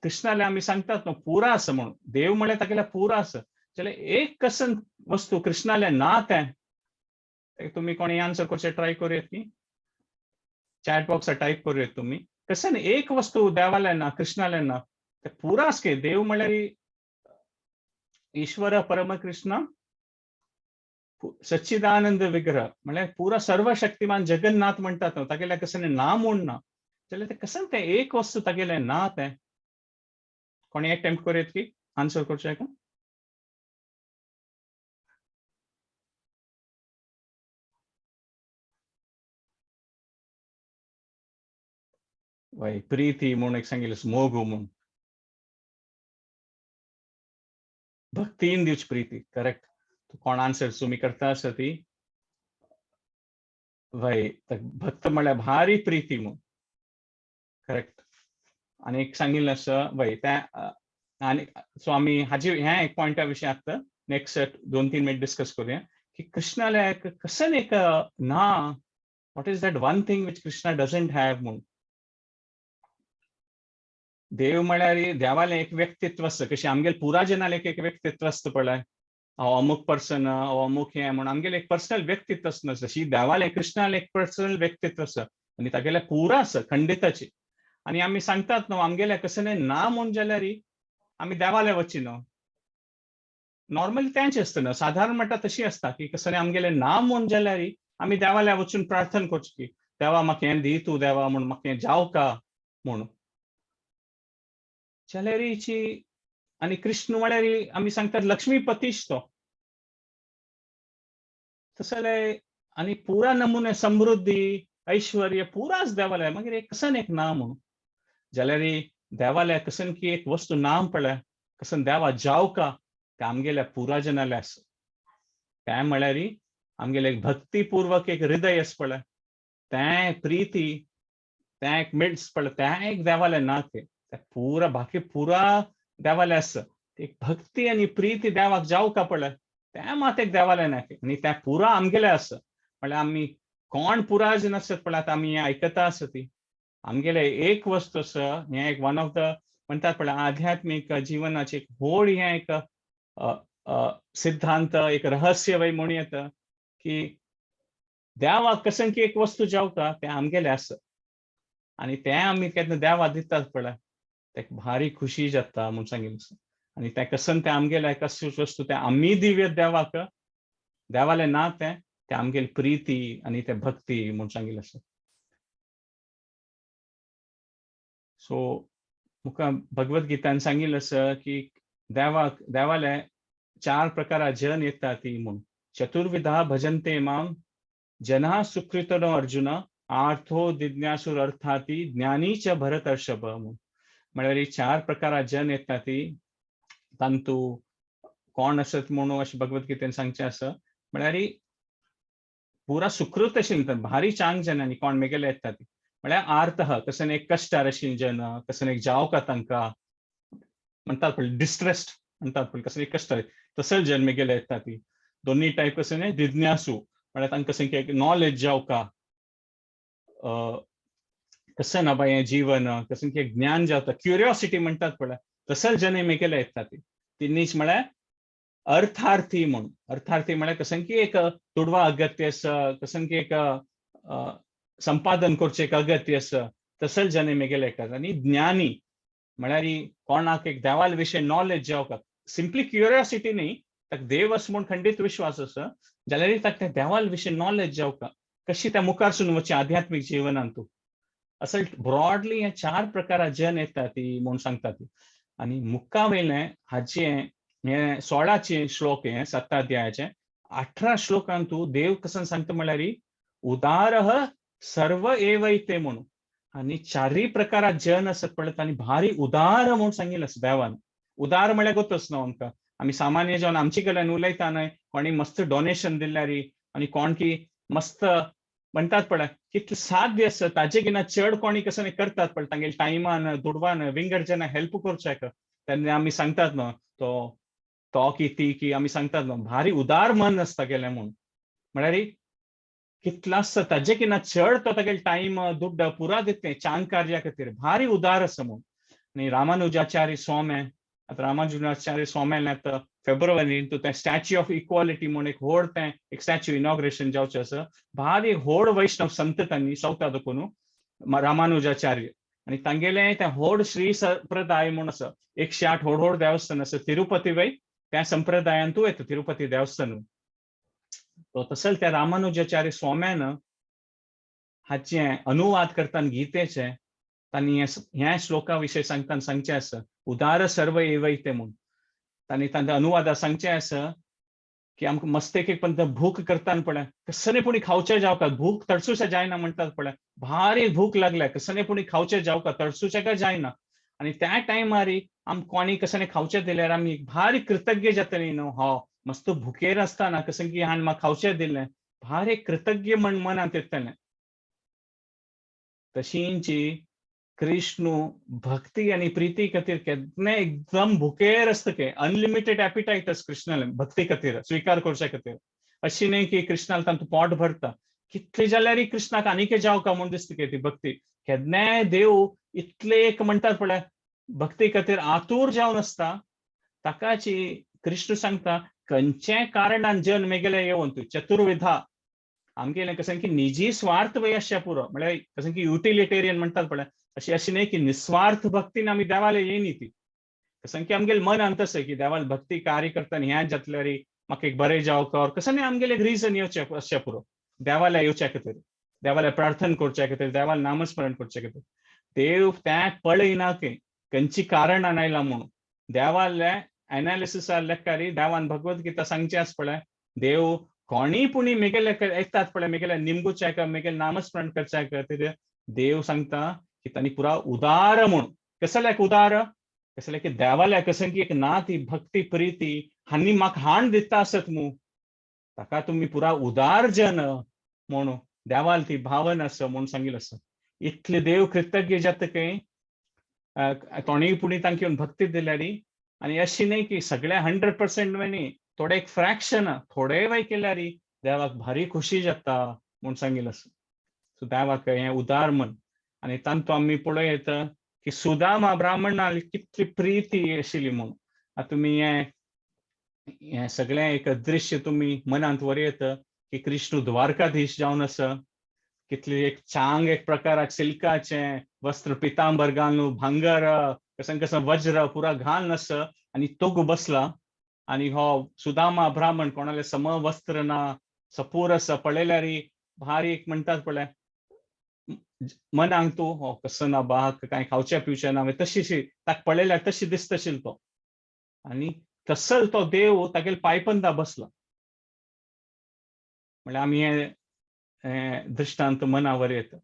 Speaker 1: कृष्णाले आमी सांगतात न्हू पुरा आसा म्हणून देव म्हळ्यार तागेल्या पुरा आसा जाल्यार एक कसन वस्तू कृष्णाले ना तें तुमी कोणी आन्सर करचें ट्राय करूं येत की चॅट बॉक्सार टायप करूं येत तुमी कसन एक वस्तू देवाले ना कृष्णाले ना ते पुरा आसा देव म्हळ्यार ईश्वर परमकृष्ण सच्चिदानंद विग्रह म्हळ्यार पुरा सर्वशक्तिमान जगन्नाथ म्हणटात न्हू तागेल्या कसन ना म्हूण ना जाल्यार तें कसन तें एक वस्तू तागेलें ना तें कोणी एटेम्प्ट करूं येत की आन्सर करचें का? वय प्रीती म्हूण एक सांगिल्लें मोग म्हूण भक्तीन दिवची प्रीती करेक्ट. कोण आन्सर तुमी करता आसा ती वय भक्त म्हळ्यार भारी प्रीती म्हूण करेक्ट. आनी एक सांगिल्लें आसा वय तें आनी सो आमी हाजी हें एक पॉयंटा विशीं आतां नेक्स्ट 2-3 मिनट डिस्कस करुया की कृष्णाले कसन एक ना what is that one thing which Krishna doesn't have म्हूण. देव म्हळ्यार देवालें एक व्यक्तित्व आसता कशें आमगेले पुरा जनालें एक व्यक्तित्व आसता पळय हांव अमूक पर्सन हांव अमूक हें म्हूण आमगेलें एक पर्सनल व्यक्तित्व आसना तशी देवालें कृष्णालें एक पर्सनल व्यक्तित्व आसा आनी तागेलें पुरा आसा खंडिताची. आनी आमी सांगतात न्हू आमगेलें कसलें ना म्हूण जाल्यार आमी देवाले वची न्हू नॉर्मली तेंच आसता न्हू साधारण म्हणटा तशी आसता की कसलें आमगेलें ना म्हूण जाल्यार आमी देवाल्या वचून प्रार्थना करची की देवा म्हाका हें दी तूं देवा म्हूण म्हाका हें जावका म्हूण जाल्यार आनी कृष्ण म्हळ्यार आमी सांगतात लक्ष्मीपतीश तो तसो जाल्यार आनी पुरा नमुने समृद्धी ऐश्वर्य पुराच देवाले, मागीर एक कसन एक ना म्हणून जाल्यार देवाले कसन की एक वस्तू नाम पळय कसन देवा जावका ते आमगेल्या पुराजनाले आसा. तें म्हळ्यार आमगेले एक भक्तीपूर्वक एक हृदय आसा पळय, तें प्रिती, तें एक मिट्स पळय, तें एक देवाले ना, तें पुरा बाकी पुरा देवाले आसा. एक भक्ती आनी प्रिती देवाक जावका पळय तें मात एक देवाले ना आनी तें पुरा आमगेलें आसा. म्हळ्यार आमी कोण पुराजन आसत पळय, आतां आमी हें आयकता आसा ती आमगेले एक वस्तू आसा. हें एक वन ऑफ the म्हणटात पळय आध्यात्मीक जिवनाचे एक व्हड हें एक सिद्धांत, एक रहस्य वय म्हणू येता की देवाक कसन की एक वस्तू जावका तें आमगेलें आसा आनी तें आमी केन्ना देवा दितात पळय तेका भारी खुशी जाता म्हूण सांगिल्लें. आनी तें कसन तें आमगेलें कसली वस्तू तें आमी दिवया देवाक, देवालें ना तें तें आमगेली प्रिती आनी तें भक्ती म्हूण सांगिल्लें आसा. सो मुखार भगवत गीतान सांगिल्लें आसा की देवाक देवाले चार प्रकारा जन येता ती म्हूण. चतुर्विधा भजन्ते माम जना सुकृतनो अर्जुन आर्थो जिज्ञासुर अर्थाती ज्ञानी च भरतर्षभ म्हूण. म्हळ्यार चार प्रकारा जन येता ती तांतू कोण आसत म्हणून अशें भगवत गीतेन सांगचें आसा. म्हळ्यार पुरा सुकृत आशिल्ले भारी चांग जन आनी कोण मेगेले येता ती म्हळ्यार आर्तः कसन एक कश्टार आशिल्ले जन, कसन एक जावका तांकां म्हणटात पळय डिस्ट्रेस्ड म्हणटात पळय कसन एक कश्ट तसले जन मेगेले येता ती. दोन्ही टायप कशें जिज्ञासू म्हळ्यार तांकां कशें एक नॉलेज जावका कशें ना बाय हें जीवन कशें की एक ज्ञान जावता, क्युरियोसिटी म्हणटात पळय तसले जन मेगेले येता ती. तिनीच म्हळ्यार अर्थार्थी म्हणून. अर्थार्थी म्हळ्यार कशें की एक दुडवा अगत्य आसा, कशें की एक संपादन करचें एक अगत्य आसा, तसले जन मेगेले येतात. आनी ज्ञानी म्हळ्यार कोणाक एक देवाल विशय नॉलेज जावका, सिंपली क्युरियोसिटी न्ही, ताका देव आसा म्हूण खंडीत विश्वास आसा जाल्यार ताका त्या देवाल विशय नॉलेज जावका कशी त्या मुखारसून वचचें आध्यात्मीक जिवनांत. तूं असल ब्रॉडली हे चार प्रकारा जन येता ती म्हूण सांगता ती. आनी मुखा वयलें हाचें हे 16 श्लोक हे 7 अध्यायाचे 18 श्लोकांत तूं देव कसन सांगता म्हळ्यार उदारः सर्व एवैते म्हणून. आनी चारय प्रकारात जन आसत पळय तांणी भारी उदार म्हूण सांगिल्लें आसा देवान. उदार म्हळ्यार गोतच न्हू आमकां, आमी सामान्य जेवन आमचे कडल्यान उलयता न्हय, कोणी मस्त डोनेशन दिल्यार आनी कोण की मस्त म्हणटात पळय कितले साध्य आसा ताजे किना चड कोणी कसं करतात पळय तांगेले टायमान दुडवान विंगड जना हेल्प करच्याक तेन्ना आमी सांगतात न्हू तो तो की ती की आमी सांगतात न्हू भारी उदार मन आसता गेलें म्हूण. म्हळ्यार कितलो आसता ताजे किना चड तो तागेले टायम दुड्ड पुरा दितलें चांग कार्या खातीर, भारी उदार आसा म्हूण. आनी रामानुजाचार्य स्वामी, आतां रामानुजाचार्य स्वाम्यान आतां फेब्रुवारीन तें स्टॅच्यू ऑफ इक्वालिटी म्हूण एक व्हड तें एक स्टॅच्यू इनॉग्रेशन जावचें आसा. भारी व्हड वैष्णव संत तांणी सावथा देखून रामानुजाचार्य आनी तांगेलें तें व्हड श्री संप्रदाय म्हूण आसा, 108 व्हड व्हड देवस्थान आसा तिरुपती वय त्या संप्रदायांतूय येता तिरुपती देवस्थान. तो तसल त्या रामानुजाचार्य स्वाम्यान हाचें अनुवाद करतना गीतेचें तांणी ह्या श्लोका विशय सांगतना सांगचें आसा उदार सर्व एवैते म्हूण. तांणी तांच्या अनुवादा सांगचें आसा की आमकां मस्त एक एक पण भूक करताना पळय कसने पुणी खावचें जावका, भूक तडसूशें जायना म्हणटात पळय, भारी भूक लागल्या कसने पुणी खावचें जावका तडसूशें काय जायना. आनी त्या टायमार आम कोणी कसने खावचें दिल्यार आमी भारी कृतज्ञ जातली न्हू, हो मस्त भुकेर आसतना कशें की हांवें म्हाका खावचें दिलें, भारी कृतज्ञ म्हण मनांत येतलें. तशींची कृष्णू भक्ती आनी प्रिती खातीर केन्ना एकदम भुकेर आसता के अनलिमिटेड एपिटायट आसा कृष्णाले भक्ती खातीर स्विकार करच्या खातीर. अशी न्ही की कृष्णाल तांतूं पोट भरता, कितले जाल्यारय कृष्णाक आनीक जावका म्हूण दिसता के ती भक्ती. केन्नाय देव इतले एक म्हणटात पळय भक्ती खातीर आतूर जावन आसता, ताकाची कृष्ण सांगता खंयच्याय कारणान जन मेगेले येवन तूं चतुर्विधा आमगेलें कशें की निजी स्वार्थ वय आसच्या पुरो, म्हळ्यार कशें की युटिलिटेरियन म्हणटात पळय अशी अशी न्ही की निस्वार्थ भक्तीन आमी देवाले येयनी ती. कशें की आमगेले मनांत तशें की देवाल भक्ती कार्य करतना हें जातल्यार म्हाका एक बरें जावका कशें न्ही आमगेले एक रिजन येवचें आसचें पुरो देवाल्या येवच्या खातीर, देवाल्या प्रार्थना करच्या खातीर, देवाल नामस्मरण करच्या खातीर. देव तें पळयना की खंयची कारणान आयला म्हणून. देवाले एनालिसिसा लेखारी देवान भगवत गीता सांगचें आसा पळय देव कोणी पुणी मेगेले येतात पळय मेगेले निमगुच्याक मेगेले नामस्मरण करच्याक ते देव सांगता की तांणी पुरा उदार म्हूण. कसल्याक उदार? कसल्या की देवाल्या कसं की एक ना ती भक्ती प्रिती हांणी म्हाका हाण दिता आसत मू, ताका तुमी पुरा उदार जन म्हणून देवाल ती भावना आसा म्हणून सांगिल्लें आसा. इतले देव कृतज्ञ जाता की कोणीय पुणी तांकां येवन भक्ती दिल्यार. आनी अशी न्ही की सगळे 100% न्ही, थोडे एक फ्रॅक्शन थोडे वय केल्यार देवाक भारी खुशी जाता म्हूण सांगिल्लें आसा. सो देवाक हें उदार मन. आनी तांतू आमी पळयत की सुदामा ब्राह्मणाली कितली प्रिती आशिल्ली म्हूण. आतां तुमी हें हें सगळें एक दृश्य तुमी मनांत वरयत की कृष्ण द्वारकाधीश जावन आसा, कितली एक चांग एक प्रकाराक सिल्काचें वस्त्र पितांबर घालून भांगर कसं कसं वज्र पुरा घालून आसा आनी तोगू बसला. आनी हो सुदामा ब्राह्मण कोणाले सम वस्त्र ना, सपूर आसा, पळयल्यार भारी एक म्हणटात पळय मनांक तूं हो कसो ना बा कांय खावचें पिवचें ना, तशी ताका पळयल्यार तशी दिसतशील तो. आनी तसल तो देव तागेले पांयपंदा बसला. म्हणल्यार आमी हें दृश्टांत मनावर येता.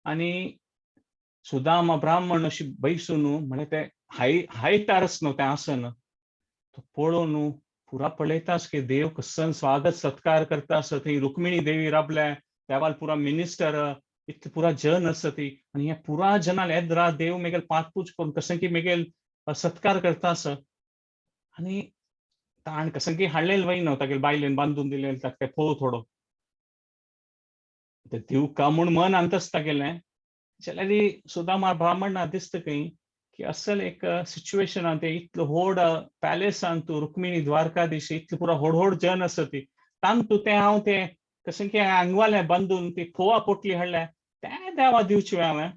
Speaker 1: आनी सुदामा ब्राह्मण अशी बैसून म्हळ्यार ते हायटारच न्हू तें आसन तो पळोवन पुरा पळयतास की देव कसन स्वागत सत्कार करता आसा. थंय रुक्मिणी देवी राबल्या, देवाल पुरा मिनिस्टर इतले पुरा जन आसा ती. आनी हे पुरा जनाल येद्रा देव मेगेल पातपूज करून कशें की मेगेल सत्कार करता आसा. आनी ताण कशें की हाडलेले वय न्हू तागेले बायलेन बांदून दिलेले ताका तें फोव थोडो ते दिवका म्हूण मन अंतस तागेलें. जाल्यार सुदामा ब्राह्मणा दिसता खंय की असल एक सिच्युएशनान ते इतलो व्हड पॅलेसान तूं रुक्मिणी द्वारकाधीश इतले पुरा व्हड व्हड जन आसा ती तांतू तें हांव तें कशें की आंगवालें बांदून ती फोवा पोटली हाडल्या तें देवा दिवचें हांवें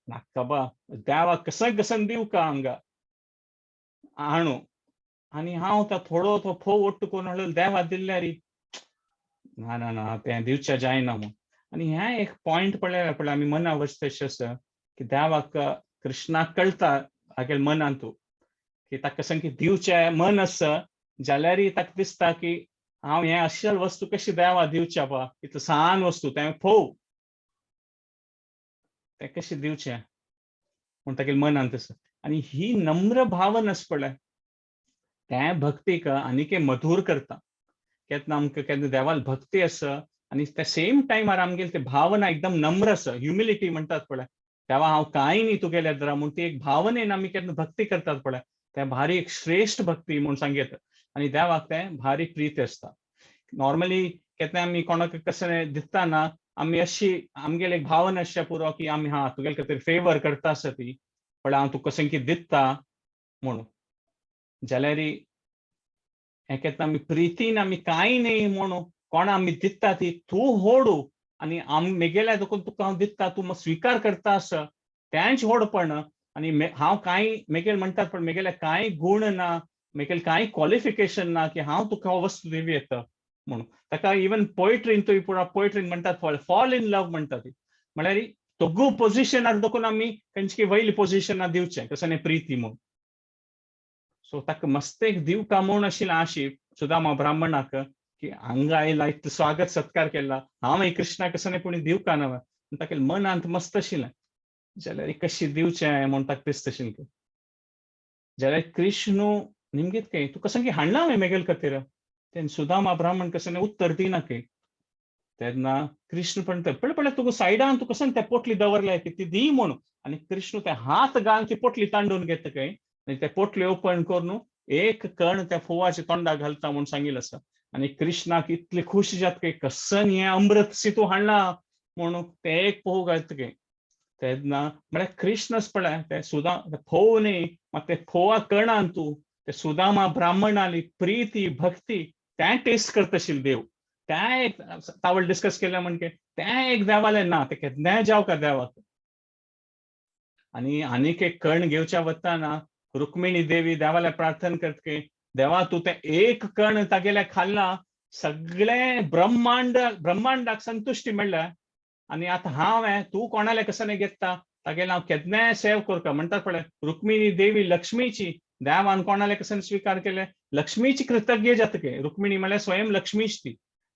Speaker 1: नाका बा देवा कशें कशें दिवका हांगा हाणू. आनी हांव तो थोडो तो फोव ओट्टू करून हाडलो देवा दिल्यार ना ना ना तें दिवचें जायना म्हूण. आनी हें एक पॉयंट पळयल्यार पळय आमी मना वचता तशें आसा की देवाक कृष्णाक कळटा हागेले मनांतू की ताका कशें की दिवचें मन आसा जाल्यारय ताका दिसता की हांव हें अशें वस्तू कशी देवा दिवच्या बा, इतलो सान वस्तू तें फोव तें कशें दिवचें म्हूण तागेले मनांत आसा. आनी ही नम्र भावना आसा पळय तें भक्तीक आनीक मधूर करता. केन्ना आमकां केन्ना देवाल भक्ती आसा आनी त्या सेम टायमार आमगेली ती भावना एकदम नम्र आसा, ह्युमिलिटी म्हणटात पळय, तेवा हांव कांय न्ही तुगेल्या येद्रा म्हूण ती एक भावनेन आमी केन्ना भक्ती करतात पळय तें भारी एक श्रेश्ठ भक्ती म्हूण सांगयत. आनी देवाक तें भारी प्रीती आसता. नॉर्मली केन्ना आमी कोणाक कशें दिसता ना आमी अशी आमगेली एक भावना आसच्या पुरो की आमी हा तुगेले खातीर फेवर करता आसा ती पण हांव तुका कशें की दिता म्हणून. जाल्यार हें केन्ना आमी प्रितीन आमी कांय न्ही म्हणून कोणा आमी दिता ती तूं होडू आनी आम मेगेल्या देखून तुका हांव दिता तूं स्विकार करता आसा तेंच व्हडपण. आनी हांव कांय मेगेल म्हणटात पण मेगेले कांय गूण ना, मेगेले कांय क्वॉलिफिकेशन ना की हांव तुका हो वस्तू दिवं येता म्हणून. ताका इवन पोयट्रीन तुवें पुरा पोयट्रीन म्हणटात फॉल इन लव्ह म्हणटा ती, म्हळ्यार दोगू पोजिशनार देखून आमी खंयची वयली पोजिशनार दिवचें कशें न्ही प्रिती म्हूण. सो ताका मस्त एक दिवका म्हूण आशिल्लें आशी सुदामा ब्राह्मणाक की हांगा आयला इतलो स्वागत सत्कार केला हांव कृष्णा कशें न्ही पूण दिवका ना ताका मनांत मस्त आशिल्लें जाल्यार कशी दिवचें म्हूण ताका दिसता आशिल्लें. जाल्यार कृष्ण निमगीत काय तूं कशें की हाडला हांवें मेगेले खातीर तेन्ना सुदामा ब्राह्मण कशें न्ही उत्तर दिना की. तेन्ना कृष्ण म्हणटा पळय पळय तुका सायडान तूं कशें ते पोटली दवरल्या की ती दी म्हणून. आनी कृष्ण ते हात घालून ती पोटली तांडून घेता काय आनी ते पोटली ओपन करून एक कण त्या फोवाच्या तोंडाक घालता म्हूण सांगिल्लें आसा. आनी कृष्णाक इतली खुशी जाता की कसन हें अमृत सी तूं हाडला म्हणून ते एक फोव घालता काय. तेन्ना म्हळ्यार कृष्णच पळय ते सुदा फोव न्ही मात ते फोवा कणान तूं ते सुदामा ब्राह्मणाली प्रिती भक्ती तें टेस्ट करता आशिल्लें देव. तें एक तावळ डिस्कस केलें म्हणजे तें एक देवालें ना तें केन्नाय जावका देवाक. आनी आनीक एक कण घेवच्या वतना रुक्मिणी देवी देवाला प्रार्थना करता की देवा तूं तें एक कण तागेल्या खाल्ला सगळें ब्रह्मांड ब्रह्मांडाक संतुश्टी मेळ्ळ्या आनी आतां हांव तूं कोणाले कशें घेता तागेलें हांव केन्नाय सेव करता. म्हणटात पळय रुक्मिणी देवी लक्ष्मीची देवान कोणाले कशें स्विकार केले लक्ष्मीची कृतज्ञ जाता की. रुक्मिणी म्हळ्यार स्वयं लक्ष्मीच ती.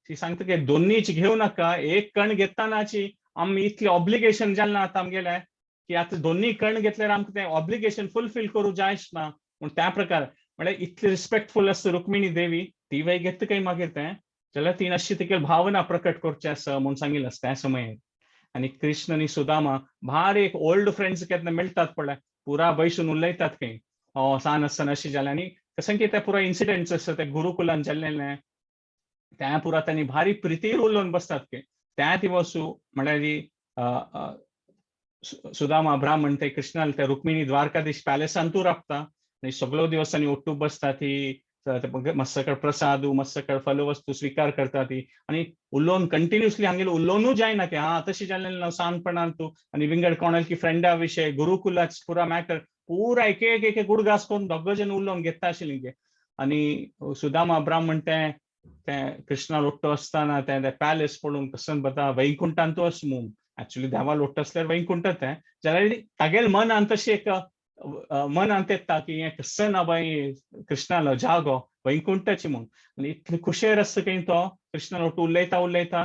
Speaker 1: ती सांगता की दोन्हीच घेऊ नाका, एक कण घेतानाची आमी इतले ऑब्लिगेशन जालें ना आतां आमगेलें की आतां दोन्ही कण घेतल्यार आमकां तें ऑब्लिगेशन फुलफील करूं जायच ना म्हूण. त्या प्रकार म्हळ्यार इतली रिस्पेक्टफूल आसता रुक्मिणी देवी. ती वय घेता काय मागीर तें जाल्यार ती अशी तिगेली भावना प्रकट करची आसा म्हूण सांगिल्लें आसा त्या समयार. आनी कृष्ण आनी सुदामा भारी एक ओल्ड फ्रेंड्स केन्ना मेळटात पळय, पुरा बैसून उलयतात खंय, सान आसतना अशें जालें. आनी कशें की ते पुरा इन्सिडेंट्स आसता ते गुरुकुलान जाल्लेले, त्या पुरा तांणी भारी प्रितीर उलोवन बसतात खंय. त्या दिवसू म्हळ्यार सुदामा ब्राह्मण ते कृष्णाल ते रुक्मिणी द्वारकाधीश पॅलेसांतू राबता आनी सगळो दिवस आनी ओट्टू बसता ती, मस्सकड प्रसाद मस्सकड फलवस्तू स्वीकार करता ती. आनी उलोवन कंटिन्युअसली हांगेले उलोवनू जायना की हा तशी जालें ना सानपणान तूं. आनी विंगड कोणाल की फ्रेंडा विशय, गुरुकुलाच पुरा मॅटर पुरा एक एक एक गुडगास करून दोग जण उलोवन घेता आशिल्ली. आनी सुदामा ब्राह्मण तें तें कृष्णा लोट्टो आसतना तें पॅलेस पळोवन कसन बता वैकुंठान तो आस म्हूण. एक्चुअली देवा लोट्टो आसल्यार वैकुंठ तें, जाल्यार तागेले मनान तशी एक मनांत येता की हें कसन ना बाई कृष्णालो जागो वैकुंठाची म्हूण. आनी इतले खुशेर आसता की तो कृष्णा लोट्टो उलयता उलयता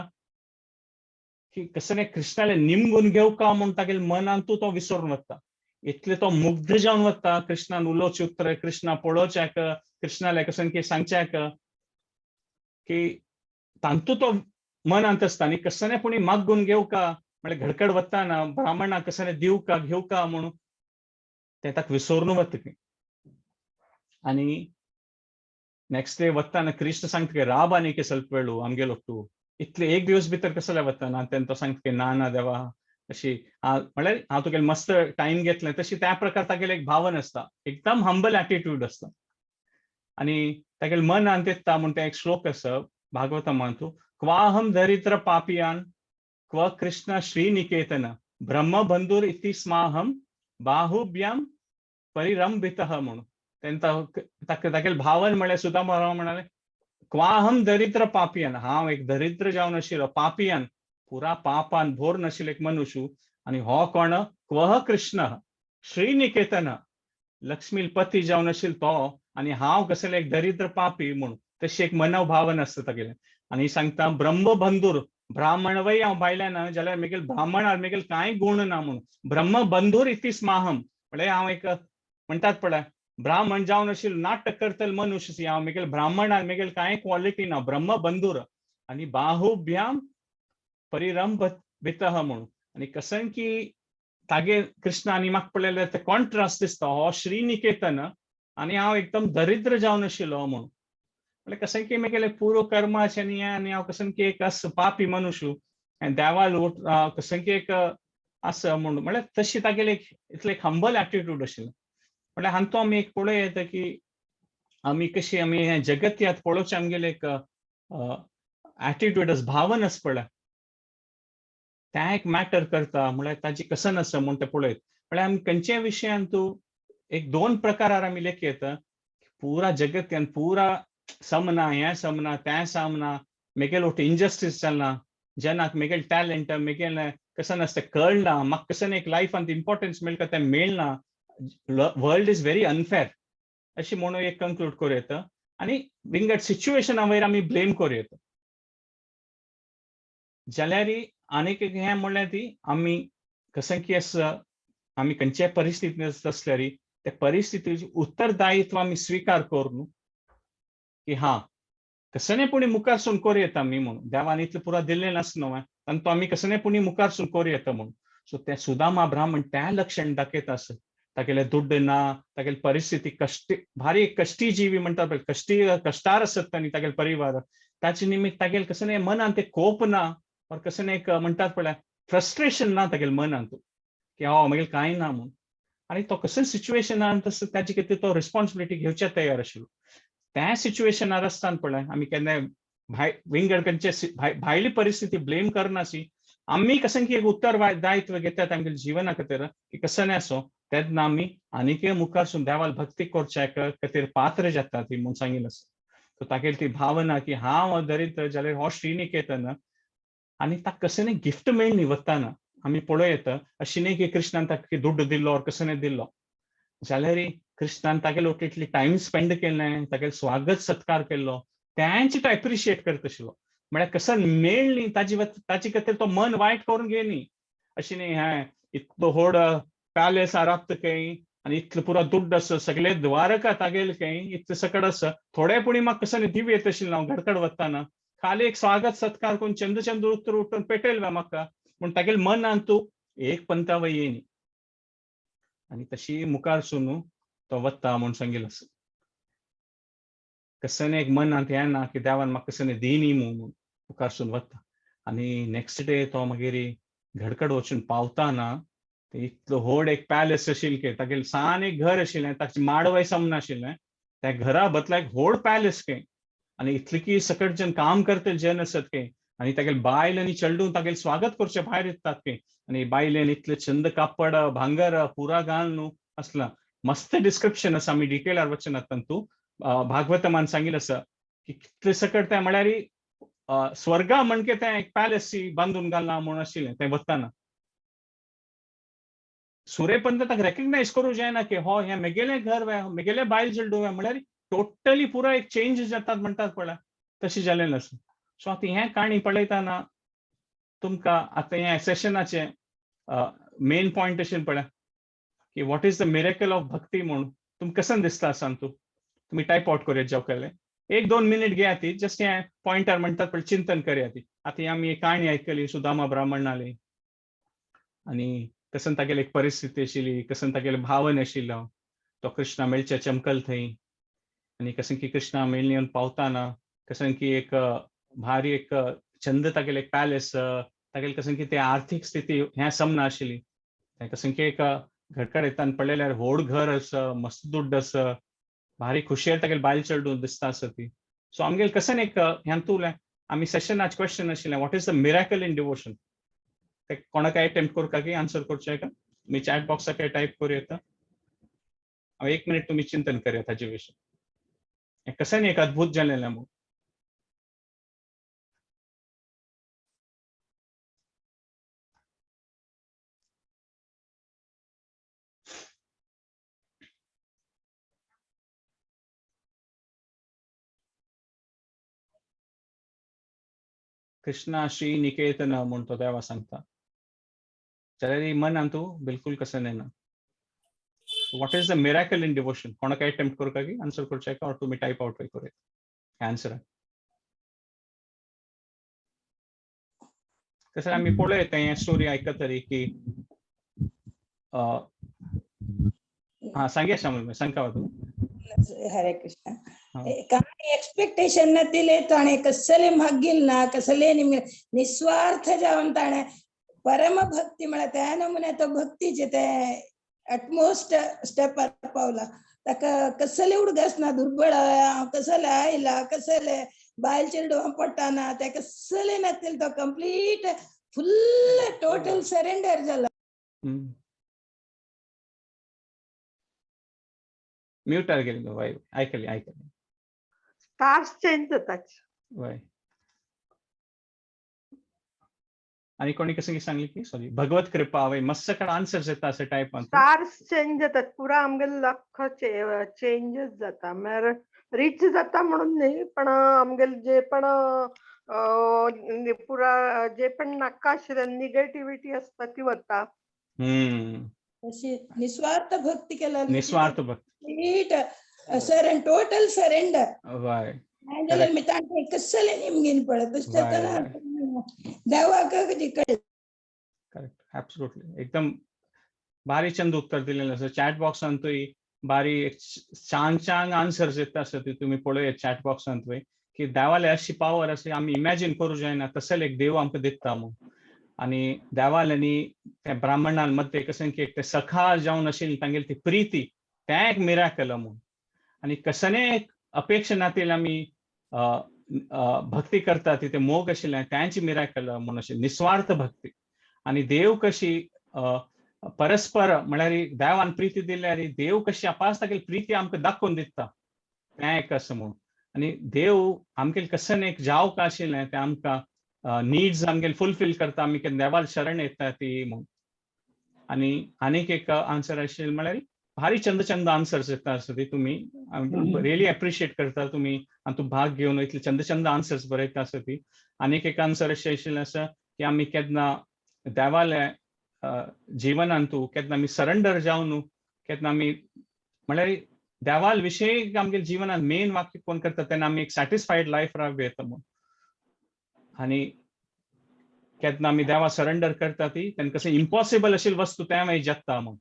Speaker 1: की कसं कृष्णाले निमगून घेवका म्हूण तागेले मनांतू तो विसरून वता. इतले तो मुग्ध जावन वता कृष्णान उलोवचें उतर, कृष्णा पळोवच्याक, कृष्णाले कसन की सांगच्याक की तांतू तो मनांत आसता. आनी कसने पुणी मागून घेवका म्हळ्यार घडकड वताना ब्राह्मणाक कसने दिवका घेवका म्हणून तें ताका विसरून वता खंय. आनी नेक्स्ट डे वताना कृष्ण सांगता की राब आनी की ಸ್ವಲ್ಪ वेळ आमगेलो तूं इतले एक दिवस भितर कसले वताना. तेन्ना तो सांगता की ना ना देवा, अशी म्हळ्यार हांव तुगेले मस्त टायम घेतलें. तशी त्या प्रकार तागेले एक भावन आसता, एकदम हंबल एटिट्यूड आसता. आनी तागेले मनांत येता म्हूण तें एक श्लोक आसा भागवतमांतू, क्वाहम दरिद्र पापियान क्व कृष्ण श्रीनिकेतन ब्रह्मबंधुर इति स्माहम बाहुभ्याम परिरंभितः म्हणून. तेंका तागेले भावन म्हळ्यार सुदामा म्हणाले क्वाहम दरिद्र पापियान, हांव एक दरिद्र जावन आशिल्लो पापियान, पुरा पापान भोर नाशिल्लो एक मनुष्य. आनी हो कोण क्वह कृष्ण श्रीनिकेतन लक्ष्मीपती जावन आशिल्लो तो, आनी हांव कसले एक दरिद्र पापी म्हणून. तशी एक मनोभावन आसता तागेलें. आनी सांगता ब्रह्मबंधूर ब्राह्मण वय हांव भायल्यान जाल्यार मेगेल ब्राह्मणार मेगेल कांय गुण ना म्हणून. ब्रह्मबंधूर इति स्माहम म्हळ्यार हांव एक म्हणटात पळय ब्राह्मण जावन आशिल्लो नाटक करतले मनुष्य हांव, मेगेल ब्राह्मणार मेगेल कांय क्वॉलिटी ना, ब्रह्मबंधूर. आनी बाहुभ्याम परिरंभितः म्हणून. आनी कसन की तागे कृष्ण आनी म्हाका पळयल्यार ते कॉन्ट्रास्ट दिसता, हो श्रीनिकेतन आनी हांव एकदम दरिद्र जावन आशिल्लो म्हणून. म्हळ्यार कशें की मेगेले पूर्व कर्माचें आनी हें, आनी हांव कशें की एक आस पापी मनुष्य आनी देवा लोट कशें की एक आसा म्हणून. म्हळ्यार तशी तागेले एक इतले एक हंबल एटिट्यूड आशिल्लें. म्हळ्यार हांतू आमी एक पळोवं येता की आमी कशी आमी हें जगत्यात पळोवचें आमगेलें एक एटिट्यूड आसा, भावन आसा पळय, तें एक मॅटर करता. म्हळ्यार ताजी कसन आसा म्हूण तें पळयत. म्हळ्यार आमी खंयच्याय विशयान तूं एक दोन प्रकारार आमी लेखयता. पुरा जगत्यान पुरा समना, हें समना तें समना, मेगेल वट इनजस्टीस चलना, जेन्ना मेगेल टॅलंट मेगेल कसन आसता कळना, म्हाका कसन एक लायफांत इम्पॉर्टन्स मेळटा तें मेळना, वर्ल्ड is very unfair अशी म्हणून एक कंक्लूड करूं येता. आनी विंगड सिच्युएशना वयर आमी ब्लेम करूं येता. जाल्यार आनीक एक हें म्हणल्यार ती आमी कशें की आसा आमी खंयच्याय परिस्थितींत आसल्यार त्या परिस्थितीचे उत्तरदायित्व आमी स्विकार करून की हा कसने पुणी मुखार सून करूं येता आमी म्हणून. देवान इतलें पुरा दिल्लें नासता न्हू आनी तो आमी कसने पुणी मुखार सून करूं येता म्हणून. सो तें सुदामा ब्राह्मण तें लक्षण दाखयता आसा. तागेले दुड्ड ना, तागेली परिस्थिती कश्टी, भारी कश्टी जीवी म्हणटा पळय, कश्टी कश्टार आसत आनी तागेले परिवार. ताचे निमित्त तागेले कसने मनांत ते कोप ना और कसने एक म्हणटात पळय फ्रस्ट्रेशन ना तागेले मनांत की हो मागीर कांय ना म्हणून. आनी तो कसले सिच्युएशनान तसो ताजे खातीर तो रिस्पॉन्सिबिलिटी घेवच्या तयार आशिल्लो. त्या सिच्युएशनार आसतना पळय आमी केन्नाय विंगड खंयचे भायली परिस्थिती ब्लेम करनासी, आमी कशें की एक उत्तर दायित्व घेतात आमगेल्या जिवना खातीर की कशें आसो तेन्ना आमी आनीकय मुखार सून देवाल भक्ती करच्या खातीर पात्र जाता ती म्हूण सांगिल्लें आसा. सो तागेली ती भावना की हांव दरिद्र जाल्यार हो श्रीनिकेतन आनी ताका कशें गिफ्ट मेळ्ळी वताना आमी पळोवं येता. अशी न्ही की कृष्णान ताका दुड्ड दिल्लो or कसने दिल्लो, जाल्यार कृष्णान तागेले इतली टायम स्पेंड केलें, तागेले स्वागत सत्कार केल्लो, त्यांची तो एप्रिशिएट करता आशिल्लो. म्हळ्यार कसं मेळ्ळी ताजी ताजी खातीर तो मन वायट करून घेयनी अशें न्ही. हें इतलो व्हड पॅलेस आराप्त खंय आनी इतलो पुरो दुड्ड आसा, सगळे द्वारका तागेले खंय, इतले सकड आसा, थोडे पुणी म्हाका कसं दिव येत आशिल्लें हांव घडकड वतना खाली एक स्वागत सत्कार करून चंद चंद उत्तर उठून पेटयल म्हाका म्हूण तागेले मनान तूं एक पंता वय येयनी. आनी तशी मुखार सून तो वता म्हूण सांगिल्लें आसा. कसं एक मनांत येना की देवान म्हाका कसं दिनी म्हूण मुखार सून वता. आनी नेक्स्ट डे तो मागीर घडकड वचून पावताना ते इतलो व्हड एक पॅलेस आशिल्लें की तागेलें सान एक घर आशिल्लें, ताचें माडवय समनाशिल्लें, त्या घरा बदला एक व्हड पॅलेस खंय. आनी इतले की सकट जन काम करतले जन आसत खंय. आनी तागेले बायल आनी चेडूं तागेलें स्वागत करचें भायर येतात खंय. आनी बायलेन इतले चंद कापड भांगर पुरा घालून न्हू आसला. मस्त डिस्क्रिप्शन आसा, आमी डिटेलार वचनात तातूंत. भागवतमान सांगिल्लें आसा की कितले सकट तें म्हळ्यार स्वर्गा म्हणके तें एक पॅलेस बांदून घालना म्हूण आशिल्लें तें वतना. सुरेपंत ताका रेकग्नायज करूं जायना की हो हें मेगेलें घर वे, मेगेलें बायल चेडूं वे, म्हळ्यार टोटली पुरो एक चेंज जातात म्हणटात पळय तशें जालें आसा. सो आतां हें काणी पळयतना तुमकां आतां हें सेशनाचें मेन पॉयंट अशें पळय की what is the miracle of bhakti म्हूण तुमकां कशें दिसता सांग तूं. तुमी टायप आवट करूया जावं केलें एक दोन मिनीट घेया ती जस्ट हें पॉयंटार म्हणटात पळय चिंतन करया ती. आतां आमी काणी आयकली सुदामा ब्राह्मणाली आनी कसन तागेली एक परिस्थिती आशिल्ली, कसन तागेले भावन आशिल्लो तो कृष्णा मेळचे चमकल थंय. आनी कसन की कृष्णा मेळून पावताना कसन की एक भारी एक चंद तागेले एक पॅलेस तागेले कसन की ते आर्थीक स्थिती हें समना आशिल्ली. तें कसन की एक घरकड येतान पळयल्यार व्हड घर आसा, मस्त दुड्ड आसा, भारी खुशयेर तागेले बायल चेडूं दिसता आसा ती. सो आमगेले कसन एक ह्यान आमी सेशनाच क्वेश्चन आशिल्लें what is the miracle in devotion. ते कोणाक अटेम्प्ट करता की आन्सर करचें का तुमी चॅट बॉक्साक टायप करूं येता. हांव एक मिनीट तुमी चिंतन करया ताजे विशीं. हें कशें एक अद्भुत जालें म्हूण. कृष्णा श्री निकेतन म्हूण तो देवा सांगता जाल्यार मनान तूं बिलकुल कसं ना. What is the miracle in devotion कोणाक अटेम्प्ट करता की आन्सर करचें का तुमी टायप आवट करूया आन्सर. तशें आमी पळयता हें स्टोरी आयकतरी की हा सांगया श्यामल सांगता तूं.
Speaker 2: हरे कृष्ण. काय एक्सपेक्टेशन न दिले ताणे कसले मागील ना कसले निमगे निस्वार्थ जावन ताणे परम भक्ती म्हळ्यार त्या नमुन्या तो भक्तीचे ते अटमोस्ट स्टेपार पावला. ताका कसले उडगास ना दुर्बळ हांव कसले आयला कसले बायल चेडूं पडटाना ते कसले नातील तो कंप्लीट फुल टोटल सरेंडर जाला.
Speaker 1: म्यूटार गेली वय आयकली आयकली.
Speaker 3: स्टार्स चेंज जातात.
Speaker 1: वय आनी कोणी कशें सांगली की सॉरी भगवत कृपा वय मस्त कडेन आन्सर्स येता अशें टायपान.
Speaker 3: स्टार्स चेंज जातात पुरा आमगेले लक चेंजच जाता. म्हळ्यार रिच जाता म्हणून न्ही पण आमगेले जे पण पुरा जे पण नाका आशिल्ले निगेटिव्हिटी आसता ती वता.
Speaker 2: अशी निस्वार्थ भक्ती केल्यार
Speaker 1: निस्वार्थ भक्ती
Speaker 2: टोटल सरेंडर.
Speaker 1: वय
Speaker 2: जाल्यार मी तांकां कसले निमगीन पळय तशें जातना देवाक कळटा.
Speaker 1: करेक्ट ऍब्सोल्युटली एकदम भारी चंद उत्तर दिलेलें आसा. चॅट बॉक्सांतूय भारी छान छान आन्सर्स येता आसा ती तुमी पळोवया चॅट बॉक्सांतूय की देवाले अशी पावर आसा आमी इमॅजीन करूं जायना तसले एक देव आमकां दिता म्हूण. आनी देवाल्यांनी त्या ब्राह्मणां मध्ये कशें की ते सखा जावन आशिल्ली तांगेली ती प्रिती तें एक मिराकल म्हूण. आनी कसने एक अपेक्षा नातील आमी भक्ती करता ती ते मोग आशिल्लें तेंच मिराकल म्हूण अशें निस्वार्थ भक्ती. आनी देव कशी परस्पर म्हळ्यार देवान प्रिती दिल्यार देव कशी आपास तागेली प्रिती आमकां दाखोवन दिता तें एक आसा म्हूण. आनी देव आमगेले कसन एक जावक आशिल्लें तें आमकां नीड्स आमगेले फुलफील करता आमी केन्ना देवाल शरण येता ती म्हूण. आनी आनीक एक आन्सर आशिल्लें म्हळ्यार भारी चंद चंद आन्सर्स येता आसा ती तुमी रियली एप्रिशिएट करता तुमी आनी तूं भाग घेवन इतले चंद चंद आन्सर्स बरयता आसा ती. आनीक एक आन्सर अशें आशिल्लें आसा की आमी केन्ना देवाले जिवनान तूं केन्ना आमी सरेंडर जावन केन्ना आमी म्हळ्यार देवाल विशय आमगे जिवनान मेन वाक्य कोण करता तेन्ना आमी एक सॅटिस्फायड लायफ राव येता म्हूण. आनी केन्ना आमी देवा सरेंडर करता ती तेन्ना कशें इम्पॉसिबल आशिल्ली वस्तू तें मागीर जाता म्हूण.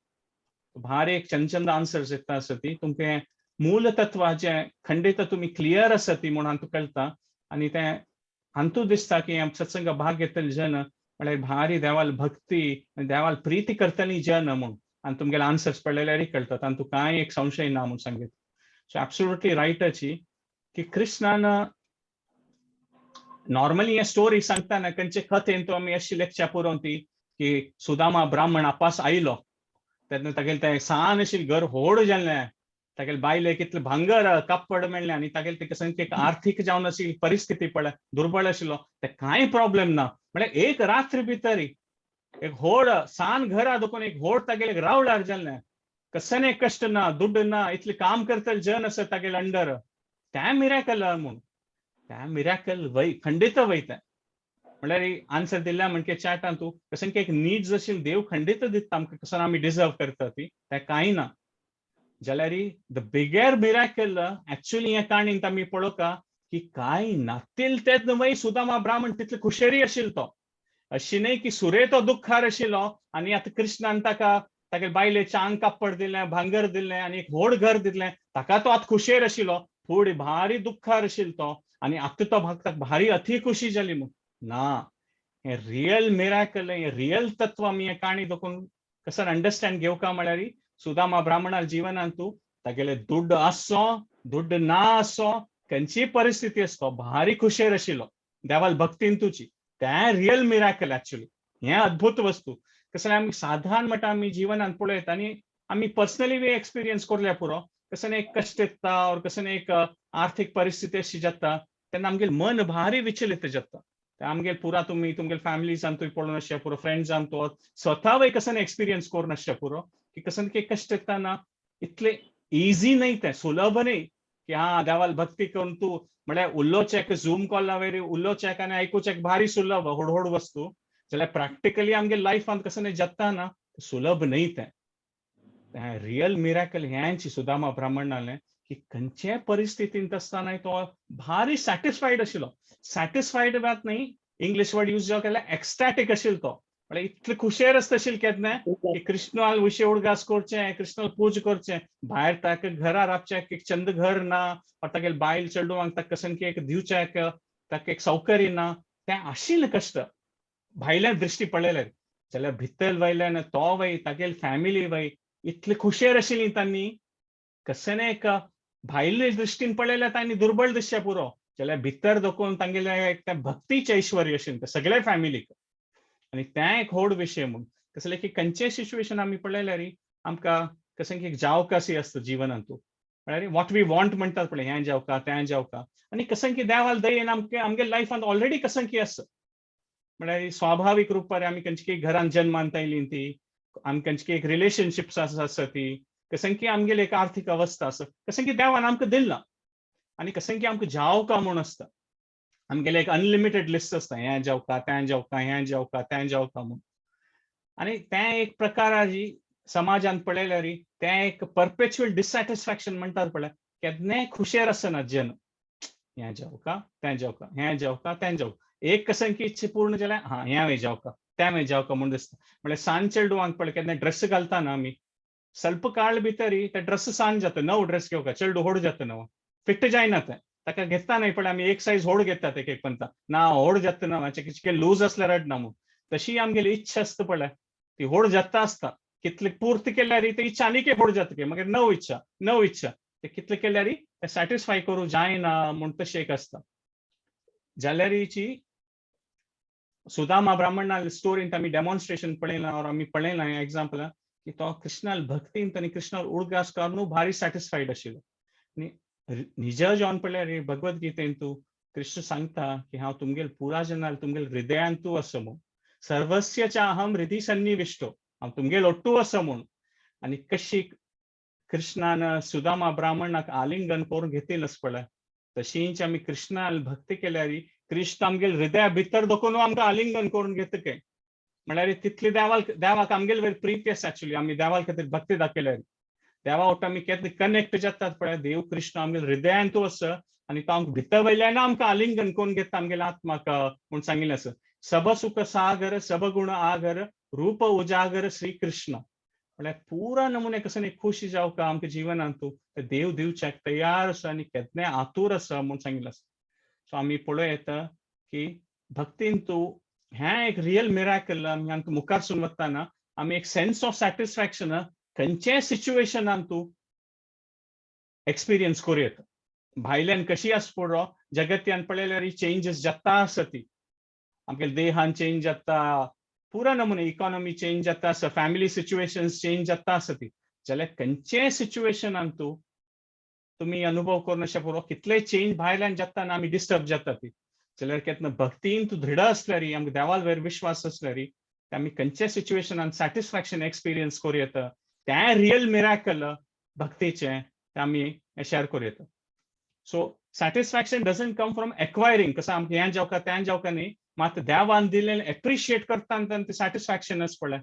Speaker 1: भारी एक चंद चंद आन्सर्स येता आसा ती. तुमकां मूल तत्वाचें खंडीत तुमी क्लियर आसा ती म्हूण हांतू कळटा. आनी तें हांतू दिसता की सत्संग भाग घेतले जन म्हळ्यार भारी देवाल भक्ती आनी देवाल प्रिती करतली जन म्हूण. आनी तुमगेले आन्सर्स पळयल्यारय कळटा, तातूंत कांय एक संशय ना म्हूण सांगीत. सो एब्सोल्युटली रायटाची की कृष्णान नॉर्मली हे स्टोरी सांगतना खंयचे कथेन तो आमी अशी लेक्चर पुरोवन ती की सुदामा ब्राह्मण आपास आयलो तेन्ना तागेलें तें सान अशें घर होड जाल्लें, तागेले बायलेक इतलें भांगर कापड मेळ्ळें आनी तागेले तेका सामकी एक आर्थीक जावन अशी परिस्थिती पळय दुर्बळ आशिल्लो, ते कांय प्रॉब्लेम ना. म्हळ्यार एक रात्री भितर एक होड सान घरा देखून एक होड तागेले रावळार जाल्लें, कसलें कश्ट ना, दुड्ड ना, इतलें काम करतले जन आसा तागेले अंडर. तें मिराकल म्हूण, तें मिराकल वय खंडीत वयता. म्हळ्यार आन्सर दिल्या म्हणजे चॅटान तूं कशें की एक नीड्स अशी देव खंडीत दिता आमकां, कसो आमी डिजर्व करता ती, तें कांय ना. जाल्यार the bigger miracle actually हे काणीन आमी पळोवका की कांय नातील तेन्ना वय सुदामा ब्राह्मण तितले खुशेरी आशिल्लो तो. अशी न्हय की सुरे तो दुख्खार आशिल्लो आनी आतां कृष्णान ताका तागे बायलेचें आंग कापड दिलें, भांगर दिलें आनी एक व्हड घर दिलें, ताका तो आतां खुशेर आशिल्लो. पूण भारी दुख्खार आशिल्लो तो आनी आतां तो ताका भारी अती खुशी जाली म्हूण ना. हें रियल मिराकल, हें रियल तत्व आमी हें काणी देखून कसो अंडरस्टँड घेवका म्हळ्यार सुदामा ब्राह्मणा जिवनान तूं तागेले दुड्ड आसचो दुड्ड ना आसचो खंयचीय परिस्थिती आसतो भारी खुशेर आशिल्लो देवाल भक्तीन तुजी. तें रियल मिराकल एक्चुअली, हें अद्भुत वस्तू. कसलें आमी साधारण म्हणटा आमी जिवनान पळयता आनी आमी पर्सनली बी एक्सपिरियन्स करल्या पुरो, कसलें एक कश्ट येता ओर कसलें एक आर्थीक परिस्थिती अशी जाता तेन्ना आमगेलें मन भारी विचलित जाता. आमगेल पुरा तुमी तुमगेले फॅमिलीजान तुवें पळोवन आसचें पुरो, फ्रेंड्सान तूं स्वता वय कसलें एक्सपिरियन्स करून आसचें पुरो की कसलें की कश्ट येताना इतलें इजी न्हय, तें सुलभ न्हय की हा देवाल भक्ती करून तूं म्हळ्यार उलोवचें झूम कॉला वयर उलोवचें आनी आयकुचें भारी सुलभ व्हड व्हड वस्तू, जाल्यार प्रॅक्टिकली आमगे लायफांत कसलें जाता ना सुलभ न्हय तें. तें रियल मिराकल हेंच सुदामा ब्राह्मणालें की खंयचे परिस्थितींत आसतना तो भारी सॅटिस्फायड आशिल्लो. सॅटिस्फायड बात न्ही, इंग्लीश वर्ड यूज केल्यार एक्स्टॅटीक आशिल्लो तो. म्हळ्यार इतले खुशेर आसता आशिल्ले केन्ना की कृष्णाल विशय उडगास करचें, कृष्णाल पूज करचें, भायर ताका घरा राबचें एक चंद घर ना, तागेले बायल चेडवांक ताका कशें की एक दिवचें ताका एक सौकर्य ना, तें आशिल्लें कश्ट भायल्यान दृश्टी पळयल्यार. जाल्यार भितर वयल्यान तो वय तागेली फॅमिली वय इतले खुशेर आशिल्ली तांणी कशें एक भायले दृश्टीन पळयल्यार तांणी दुर्बळ दिसचें पुरो, जाल्यार भितर दखून तांगेलें एक तें भक्तीचें ऐश्वर्य आशिल्लें तें सगळे फॅमिलीक. आनी तें एक व्हड विशय म्हूण कसलें की खंयचें सिच्युएशन आमी पळयल्यार आमकां कशें की जावकासी आसता जिवनांतू, म्हळ्यार what we want म्हणटात पळय, हें जावका तें जावका, आनी कशें की देवाल दयेन आमकां आमगे लायफांत ऑलरेडी कशें की आसा. म्हळ्यार स्वाभावीक रुपार आमी खंयचे घरान जन्मांत आयली ती, आमी खंयचे एक रिलेशनशिप्स आसा ती, कशें की आमगेली एक आर्थीक अवस्था आसा, कशें की देवान आमकां दिल्ला आनी कशें की आमकां जावका म्हूण आसता. आमगेलें एक अनलिमिटेड लिस्ट आसता, हें जावका तें जावका हें जावका तें जावका म्हूण. आनी तें एक प्रकाराची समाजान पळयल्यार तें एक परपेच्युअल डिसॅटिस्फॅक्शन म्हणटात पळय, केन्नाय खुशेर आसना जन, हें जावका तें जावका हें जावका तें जावका, एक कशें की इच्छा पूर्ण जाल्यार हा हें जावका तें जावका म्हूण दिसता. म्हळ्यार सान चेडवांक पळय केन्ना ड्रेस घालता ना आमी, स्वल्प काळ भितर ते ड्रेस सान जाता, नव ड्रेस घेवका चेडू होड जाता नवो फिट जायना तें, ताका घेता न्हय पण आमी एक सायज होड घेतात एक एक पंता ना होड जाता ना मातशें कितकें लूज आसल्यार रडना म्हूण. तशी आमगेली इच्छा आसता पळय ती होड जाता आसता, कितले पूर्त केल्यार ती इच्छा आनीक होड जाता, मागीर नव इच्छा नव इच्छा ते कितले केल्यार ते सॅटिस्फाय करूं जायना म्हूण तशें एक आसता. जाल्यारीची सुदामा ब्राह्मणा स्टोरींत आमी डेमॉन्स्ट्रेशन पळयलां ऑर आमी पळयलां हें एग्जाम्पल की तो कृष्णाल भक्तीन आनी कृष्णाल उडगास करून भारी सॅटिस्फायड आशिल्लो. आनी निज जावन पळयल्यार भगवद गीतेन तूं कृष्ण सांगता की हांव तुमगेल पुरा जनाल तुमगेल हृदयान तूं आसा म्हूण, सर्वस्य चाहम हृदय सन्निविष्टो, हांव तुमगेल ओट्टू आसा म्हूण. आनी कशी कृष्णान सुदामा ब्राह्मणाक आलिंगन करून घेतिल्लें पळय, तशींच आमी कृष्णाल भक्ती केल्यार कृष्ण आमगेल हृदया भितर दखून आमकां आलिंगन करून घेता काय. म्हळ्यार तितली देवाक आमगेल वयर प्रीती आसा. एक्चुअली आमी देवा खातीर भक्ती दाखयल्यार देवा वट आमी केन्ना कनेक्ट जातात पळय, देव कृष्ण आमगेल हृदयान तूं आसा आनी तो आमकां भितर वयल्यान आमकां आलिंगन करून घेता आमगेल्या आत्माक म्हूण सांगिल्लें आसा. सब सुख सागर सब गुण आगर रूप उजागर श्री कृष्ण. म्हळ्यार पुरा नमुने कसो न्ही खुशी जावका आमकां जिवनांत तूं देव दिवच्याक तयार आसा आनी केन्नाय आतूर आसा म्हूण सांगिल्लें आसा. सो आमी पळोवं येता की भक्तीन तूं हें एक रियल मिराकल. आमी आमकां मुखारसून वतना आमी एक सेन्स ऑफ सॅटिस्फॅक्शन खंयच्याय सिच्युएशनान तूं एक्सपिरियन्स करूं येता. भायल्यान कशी आस पुरो जगत्यान पळयल्यार चेंजीस जाता आसा ती, आमगे देहान चेंज जाता, पुरा नमुने इकॉनॉमी चेंज जाता आसा, फॅमिली सिच्युएशन्स चेंज जाता आसा ती. जाल्यार खंयच्याय सिच्युएशनान तूं तुमी अनुभव करून अशें पुरो कितलेय चेंज भायल्यान जाता आनी आमी डिस्टर्ब जाता ती. जाल्यार केन्ना भक्तीन तूं दृढ आसल्यार, आमकां देवाल वयर विश्वास आसल्यार आमी खंयच्याय सिच्युएशनान सॅटिस्फॅक्शन एक्सपिरियन्स करूं येता. तें रियल मिराकल भक्तीचें तें आमी शेअर करूं येता. So satisfaction doesn't come from acquiring, कसं आमकां हें जावका तें जावका न्ही, मात देवान दिल्लें एप्रिशिएट करता ते सॅटिस्फॅक्शन आसा पळय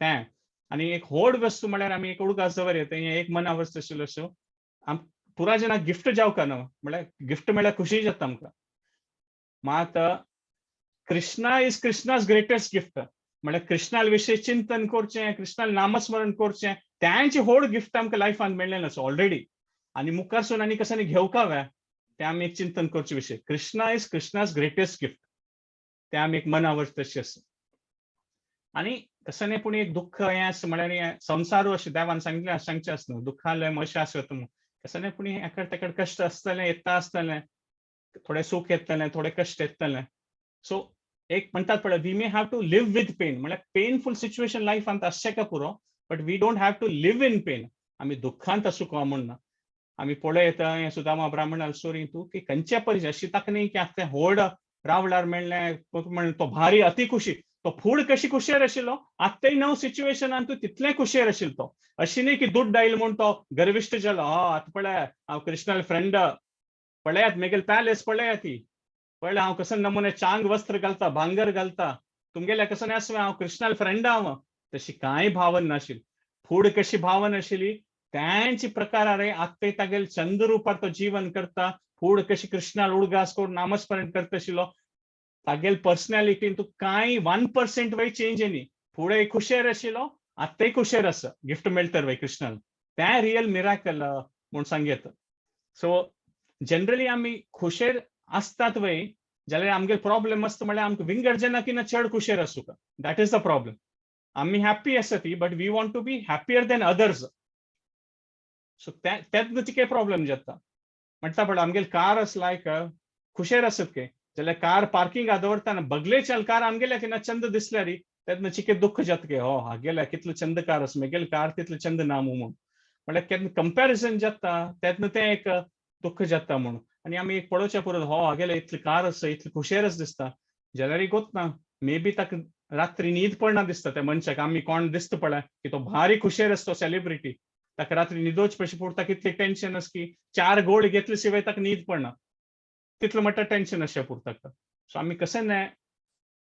Speaker 1: तें. आनी एक व्हड वस्तू म्हळ्यार आमी एक उडगास दवर येता, हें एक मना वस्तू आशिल्लो अश्यो आम पुरा जेन्ना गिफ्ट जावका न्हू, म्हळ्यार गिफ्ट म्हळ्यार खुशी जाता आमकां. मात Krishna is Krishna's greatest gift. म्हळ्यार कृष्णा विशय चिंतन करचें, कृष्णाल नामस्मरण करचें, तेंचे व्हड गिफ्ट आमकां लायफान मेळ्ळें आसा ऑलरेडी. आनी मुखारसून आनी कशें घेवका व्हय तें आमी एक चिंतन करचे विशय. Krishna is Krishna's greatest gift, तें आमी एक मनावर तशें आसा. आनी तशें न्ही पूण एक दुख्ख हें आसा म्हळ्यार हें संवसारू अशें देवान सांगिल्लें सांगचें आसा न्हू, दुख्खालें मशा आसत म्हूण. तशें न्ही पूण एकाड तेकाड कश्ट आसतलें, येता आसतलें, थोडें सूख येतलें, थोडें कश्ट येतलें. सो एक म्हणटात पळय, we may have to live with pain. म्हळ्यार पेनफूल सिच्युएशन लायफांत आसचें का पुरो, but we don't have to live in pain. आमी दुख्खांत आसूंक म्हूण ना. आमी पळयता हें सुदामा ब्राह्मणाल स्टोरी तूं की खंयच्या परिस्थिती अशी ताका न्ही की आतां तें व्हड रावळार मेळ्ळें म्हण तो भारी अती खुशी, तो फूड कशी खुशेर आशिल्लो, आत्ताय नव सिच्युएशनान तूं तितलें खुशेर आशिल्लो तो. अशी न्ही की दुड्ड आयल म्हूण तो गर्विश्ट जालो, हय आतां पळय हांव कृष्णाल फ्रेंड, पळयात मेगेल पॅलेस पळयात ती, पळय हांव कसो नमुने चांग वस्त्र घालता, भांगर घालता, तुमगेल्या कसो आसलें हांव कृष्णाल फ्रेंड हांव. तशी कांय भावन नाशिल्ली. फूड कशी भावन आशिल्ली त्यांची प्रकार रे आत्ताय तागेल चंद रुपार तो जीवन करता. फूड कशी कृष्णाल उडगास करून नामस्मरण करता आशिल्लो, तागेल पर्सनॅलिटीन तूं कांय 1% वय चेंज न्ही. फुडें खुशेर आशिल्लो, आत्ताय खुशेर आसा गिफ्ट मेळटर वय कृष्णाल. तें रियल मिराकल म्हूण सांगयेता. सो जनरली आमी खुशेर आसतात वय जाल्यार आमगेल प्रॉब्लेम आसता म्हळ्यार आमकां विंगड जेन्ना कितें चड खुशेर आसूंक, that is the problem. आमी हॅप्पी आसा ती, but we want to be happier than others. So तेन्ना कितें प्रॉब्लेम जाता म्हणटा पळय, आमगेल कार आसला एक खुशेर आसत के जाल्यार कार पार्किंगा दवरतना बगलेच्यान कार आमगेल्या केन्ना चंद दिसल्यार तेन्ना चिके दुख्ख जाता की हो हागेल्या कितलो चंद कार आसा, मेगेल कार तितलो चंद ना म्हूण. म्हळ्यार केन्ना कंपॅरिजन जाता तेन्ना तें एक दुख्ख जाता म्हूण. आनी आमी एक पळोवचें पुरो, हो हागेले इतली कार आसा, इतली खुशेरच दिसता, जाल्यार गोत ना मे बी ताका रात्री न्हीद पडना दिसता त्या मनशाक. आमी कोण दिसता पळय की तो भारी खुशेर आसता सेलिब्रिटी, ताका रात्री न्हिदोच पशी पुरता कितलें टेन्शन आसा की 4 गोळी घेतले शिवाय ताका न्हीद पडना, तितलें म्हणटा टेन्शन अशें पुरता ताका. सो आमी कशें न्हय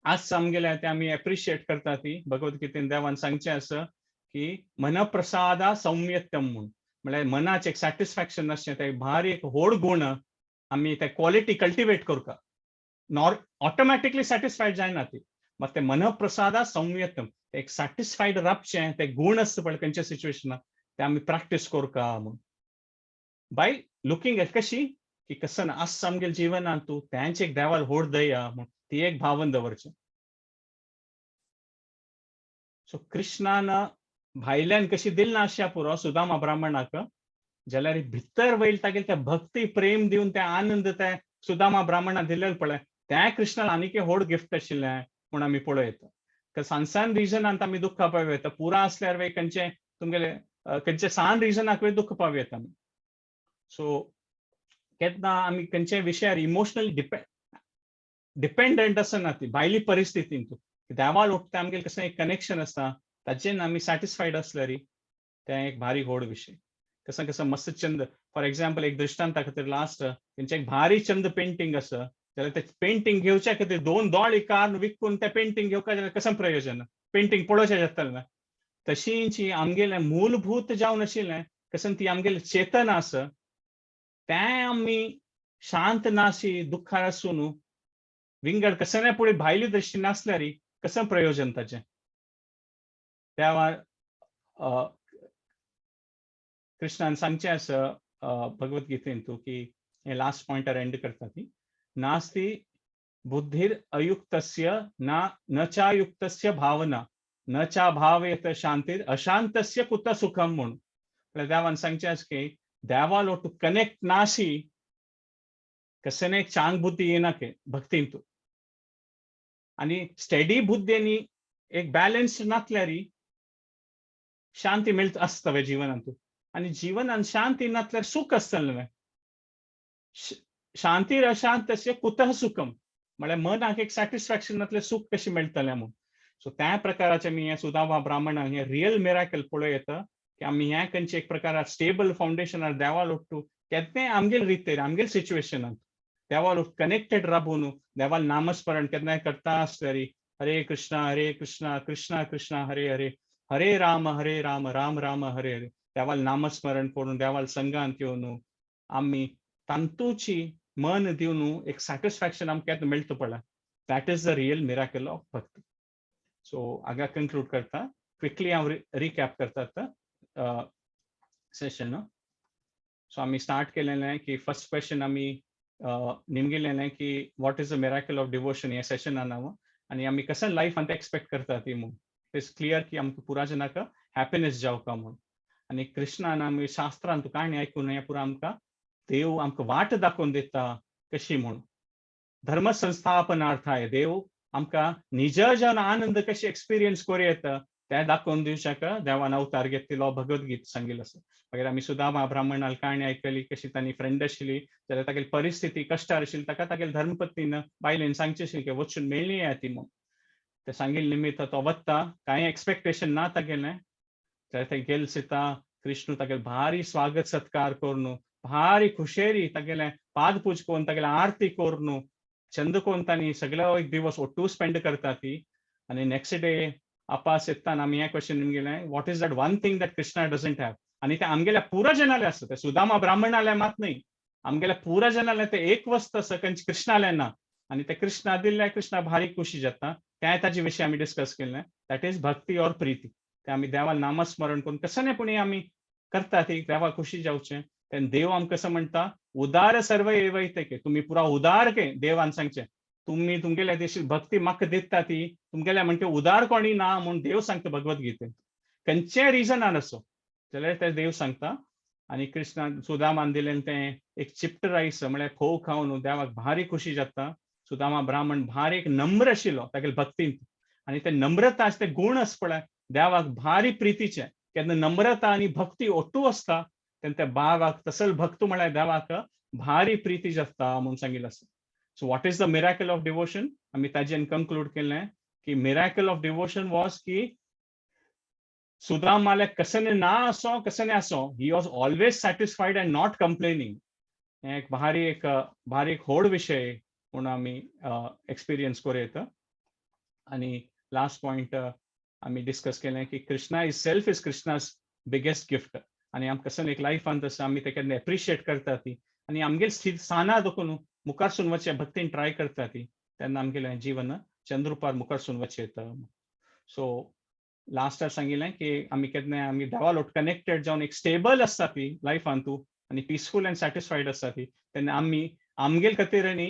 Speaker 1: आज आमगेलें तें आमी एप्रिशिएट करता ती भगवद्गीतेन देवान सांगचें आसा की मनप्रसादा सौम्यत्यम म्हूण. म्हळ्यार मनाचें एक सॅटिस्फॅक्शन आसचें तें भारी एक व्हड गूण आमी ते क्वॉलिटी कल्टिवेट करता, नॉर ऑटोमॅटिकली सॅटिस्फायड जायना ती. मात ते मनप्रसादा संयतम एक सॅटिस्फायड रावचें ते गूण आसता पळय खंयच्या सिच्युएशनाक ते आमी प्रॅक्टीस करता म्हूण बाय लुकींग एट कशी की कसं आस आमगेले जिवनांत तूं तेंच एक देवाल व्हड दया म्हूण ती एक भावन दवरचें. सो कृष्णान भायल्यान कशी दिल ना आशा पुरो सुदामा ब्राह्मणाक, जाल्यार भितर वयल तागेले ते भक्ती प्रेम दिवन ते आनंद ते सुदामा ब्राह्मणा दिलेले पळय त्या कृष्णान आनीक व्हड गिफ्ट आशिल्लें म्हूण आमी पळयता. सान सान रिजनान आमी दुख्ख पावं येता, पुरा आसल्यार वय खंयचे तुमगेले खंयचे सान रिजनाक वय दुख्ख पावं येता आमी. सो केन्ना आमी खंयच्या विशयार इमोशनली डिपेंडंट आसना ती भायली परिस्थितीन तूं देवाल उठता आमगेले कसलें एक कनेक्शन आसता ताचेर आमी सॅटिस्फायड आसल्यार तें एक भारी व्हड विशय. कसं कसं मस्त चंद. फॉर एक्झाम्पल, एक दृष्टांता खातीर लास्ट, तेंचे एक भारी चंद पेंटिंग आसा जाल्यार ते पेंटिंग घेवच्या खातीर दोन दोळे कार विकून ते पेंटिंग घेवका जाल्यार कसं प्रयोजन? पेंटिंग पळोवचें जातलें ना. तशींची आमगेलें मूलभूत जावन आशिल्लें कसं ती आमगेलें चेतन आसा, तें आमी शांत नाशी, दुख्खार आसून विंगड कसं पुढे भायली दृष्टी नासल्यार कसं प्रयोजन ताचें? त्या कृष्णान सांगचें आसा भगवद्गीतेंतू की हे लास्ट पॉयंटार एंड करता ती, नास्ति बुद्धिर अयुक्तस्य ना न चायुक्तस्य भावना न चा भावेत शांतीर अशांतस्य कुत सुखम म्हणून. म्हळ्यार देवान सांगचें आसा की देवालो टू कनेक्ट नाशी कसं एक चांग बुद्धी येना के भक्तींतू आनी स्टेडी बुद्धीनी एक बॅलन्स नासल्यार शांती मेळत आसता जिवनांतू. आनी जिवनान शांती नासल्यार सुख आसतलें? शांतीर अशांतस्य कुतः सुखम, म्हळ्यार मनाक एक सॅटिस्फॅक्शन नासल्यार सुख कशें मेळटलें म्हूण. सो त्या प्रकाराचें आमी हें सुदामा ब्राह्मणाक हें रियल मिराकल पळोवं येता की आमी ह्या खंयचे एक प्रकारार स्टेबल फावंडेशनार देवा लोटू केन्नाय आमगेल रितेर, आमगेल सिच्युएशनान देवा लोक कनेक्टेड राबून देवाल नामस्मरण केन्नाय करता आसल्यार, हरे कृष्णा हरे कृष्णा कृष्णा कृष्णा हरे हरे, हरे राम हरे राम राम राम हरे हरे, देवाल नामस्मरण करून देवाल संघांत येवन आमी तांतूची मन दिवन एक सॅटिस्फॅक्शन आमकां मेळटा पळय, that is the real miracle of bhakti. So हांगा कंक्लूड करता. क्विकली हांव रिकॅप करता आतां सेशन. सो आमी स्टार्ट केलेलें की फर्स्ट क्वेश्चन आमी निमगिलेलें की what is the miracle of devotion ह्या सेशनान हांव आनी आमी कशें लायफांत एक्सपेक्ट करता ती म्हूण. It is clear की आमकां पुरा जनाक हॅपिनेस जावका म्हूण. आनी कृष्णान आमी शास्त्रांत काणी आयकून हें पुरा आमकां देव आमकां वाट दाखोवन दिता कशी म्हूण. धर्म संस्थापनार्थाय देव आमकां निज जन आनंद कशी एक्सपिरियन्स करूं येता तें दाखोवन दिवच्याक देवान अवतार घेतिल्लो भगवद्गीत सांगिल्लो आसा. मागीर आमी सुदामा ब्राह्मणाल काणी आयकली, कशी तांणी फ्रेंड आशिल्ली जाल्यार तागेली परिस्थिती कश्टार आशिल्ली, ताका तागेले धर्मपत्नीन बायलेन सांगचें आशिल्लें की वचून मेळ्ळी या ती म्हूण. ते सांगिल्ले निमित्त तो वता, कांय एक्सपेक्टेशन ना तागेलें. जाल्यार ते गेल सीता कृष्ण तागेले भारी स्वागत सत्कार करून भारी खुशेरी तागेले पादपूज करून तागेले आरती करून चंद करून तांणी सगळो एक दिवस ओट्टू स्पेंड करता ती. आनी नेक्स्ट डे अपास येताना आमी हें क्वेश्चन गेलें, what is that one thing that Krishna doesn't have? आनी ते आमगेल्या पुरा जनाले आसा, ते सुदामा ब्राह्मणाले मात न्हय, आमगेल्या पुरा जनाले ते एक वस्त आसा खंयचे कृष्णाले ना आनी ते कृष्णा दिल्ल्या कृष्णा भारी खुशी जाता. तें ताजे विशय आमी डिस्कस केलें, that is भक्ती ऑर प्रिती. ते आमी देवाक नामस्मरण करून कसं न्ही पुणी आमी करता ती देवाक खुशी जावचें. तेन्ना देव आमकां कसं म्हणटा, उदार सर्व एवैते के, तुमी पुरा उदार के. देवान सांगचें, तुमी तुमगेल्या देशी भक्ती म्हाका दिता ती तुमगेल्या म्हणटे उदार कोणी ना म्हूण देव सांगता भगवद्गीतेन. खंयचेय रिजनान आसो जाल्यार ते देव सांगता. आनी कृष्णान सुदामान दिलें तें एक चिप्ट रायस, म्हळ्यार फोव खावन देवाक भारी खुशी जाता. सुदामा ब्राह्मण भारी एक नम्र आशिल्लो तागेले भक्तींत आनी ते नम्रता ते गुण आसा पळय देवाक भारी प्रितीचे. केन्ना नम्रता आनी भक्ती ओट्टू आसता तेन्ना त्या भावाक तसल भक्त म्हळ्यार देवाक भारी प्रिती जाता म्हूण सांगिल्लें आसा. So what is the miracle of devotion? आमी ताजेन कंक्लूड केलें की मिराकल ऑफ डिवोशन वॉज की सुदामाले कसने ना असो कसने असो, he was always satisfied and not complaining. एक भारी एक व्हड विशय म्हूण आमी एक्सपिरियन्स करूं येता. आनी लास्ट पॉयंट आमी डिस्कस केलें की Krishna is self is Krishna's biggest gift. आनी आमकां कसं एक लायफांत आसा आमी ते केन्ना एप्रिशिएट करता ती आनी आमगेले स्थित साना दखून मुखारसून वचचें भक्तीन ट्राय करता ती, तेन्ना आमगेलें जीवन चंद्रुपार मुखारसून वचचें येता. सो लास्टाक सांगिल्लें की आमी केन्नाय आमी देवा लोट कनेक्टेड जावन एक स्टेबल आसता ती लायफांतू आनी पिसफूल अँड सॅटिस्फायड आसता ती, तेन्ना आमी आमगेल खातीर आनी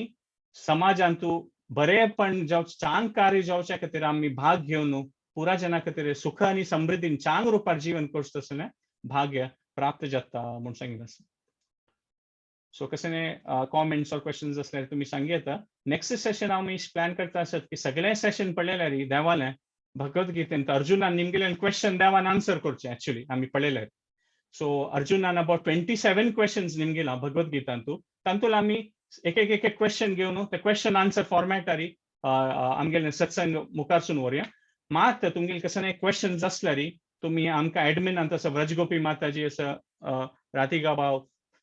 Speaker 1: समाजांतू बरेपण जावं चांग कार्य जावच्या खातीर आमी भाग घेवन पुरा जना खातीर सुख आनी समृद्धीन चांग रुपार जीवन करचें तसलें भाग्य प्राप्त जाता म्हूण सांगिल्लें आसा. सो कशें कॉमेंट्स ऑर क्वेश्चन्स आसल्यार तुमी सांगू येता. नेक्स्ट सेशन आमी प्लॅन करता आसत की सगळें सेशन पळयल्यार देवालें भगवद्गीतेन अर्जुनान निमगेलें क्वेश्चन देवान आन्सर करचें एक्चुअली आमी पळयल्यार. सो अर्जुनान अबाउट 27 क्वेश्चन्स निमगिला भगवद्गीतांतू, तातूंत आमी एक एक एक क्वेश्चन घेवन ते क्वेश्चन आन्सर फॉर्मॅटारी आमगेलें सत्संग मुखारसून व्हरुया. मात तुमगेले कसले क्वेश्चन्स आसल्यार तुमी आमकां एडमिनान तसो व्रजगोपी माताजी आसा, राधिका भाव,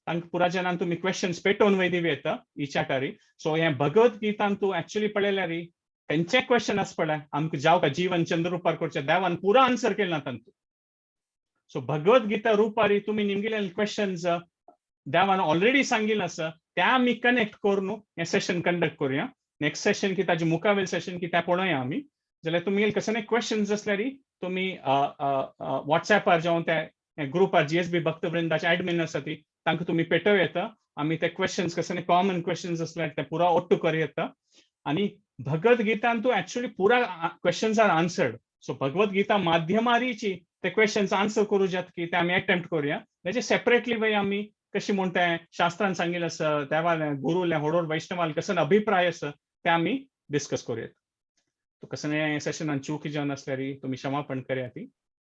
Speaker 1: तांकां पुरा जनान तुमी क्वेश्चन्स पेटोवन वय दिवं येता इचाटारी. सो हें भगवत गीतान तूं एक्चुअली पळयल्यार तेंचे क्वेश्चन आसा पळय, आमकां जावका जीवन चंद्र रुपार करचें, देवान पुरा आन्सर केला ना तांतू. सो भगवत गीता रुपारी तुमी निमगेले क्वेश्चन्स देवान ऑलरेडी सांगिल्लें आसा, ते आमी कनेक्ट करून हें सेशन कंडक्ट करुया. नेक्स्ट सेशन की ताजे मुखावेल सेशन की तें पळोवया आमी. जाल्यार तुमी कसले क्वेश्चन्स आसल्यार तुमी वॉट्सॅपार जावं ते ग्रुपार जीएसबी भक्तवृंदाचे एडमिन आसा ती, तांकां तुमी पेटोवं येता. आमी ते क्वेश्चन्स, कसले कॉमन क्वेश्चन्स आसल्यार ते पुरा ओट्टू करूं येता. आनी भगवत गीतान तूं एक्चुअली पुरा questions are answered. So Bhagavad Gita माध्यमारीची ते क्वेश्चन्स आन्सर करूं जात की ते आमी अटेम्प्ट करुया. तेजे सेपरेटली वे आमी कशी म्हणटा शास्त्रान सांगिल्लें आसा, देवालें, गुरुलें, होडोड वैष्णवालें कसो अभिप्राय आसा ते आमी डिस्कस करूया. तो कसलें सेशनान चूक जावन आसल्यार तुमी क्षमापण करया ती.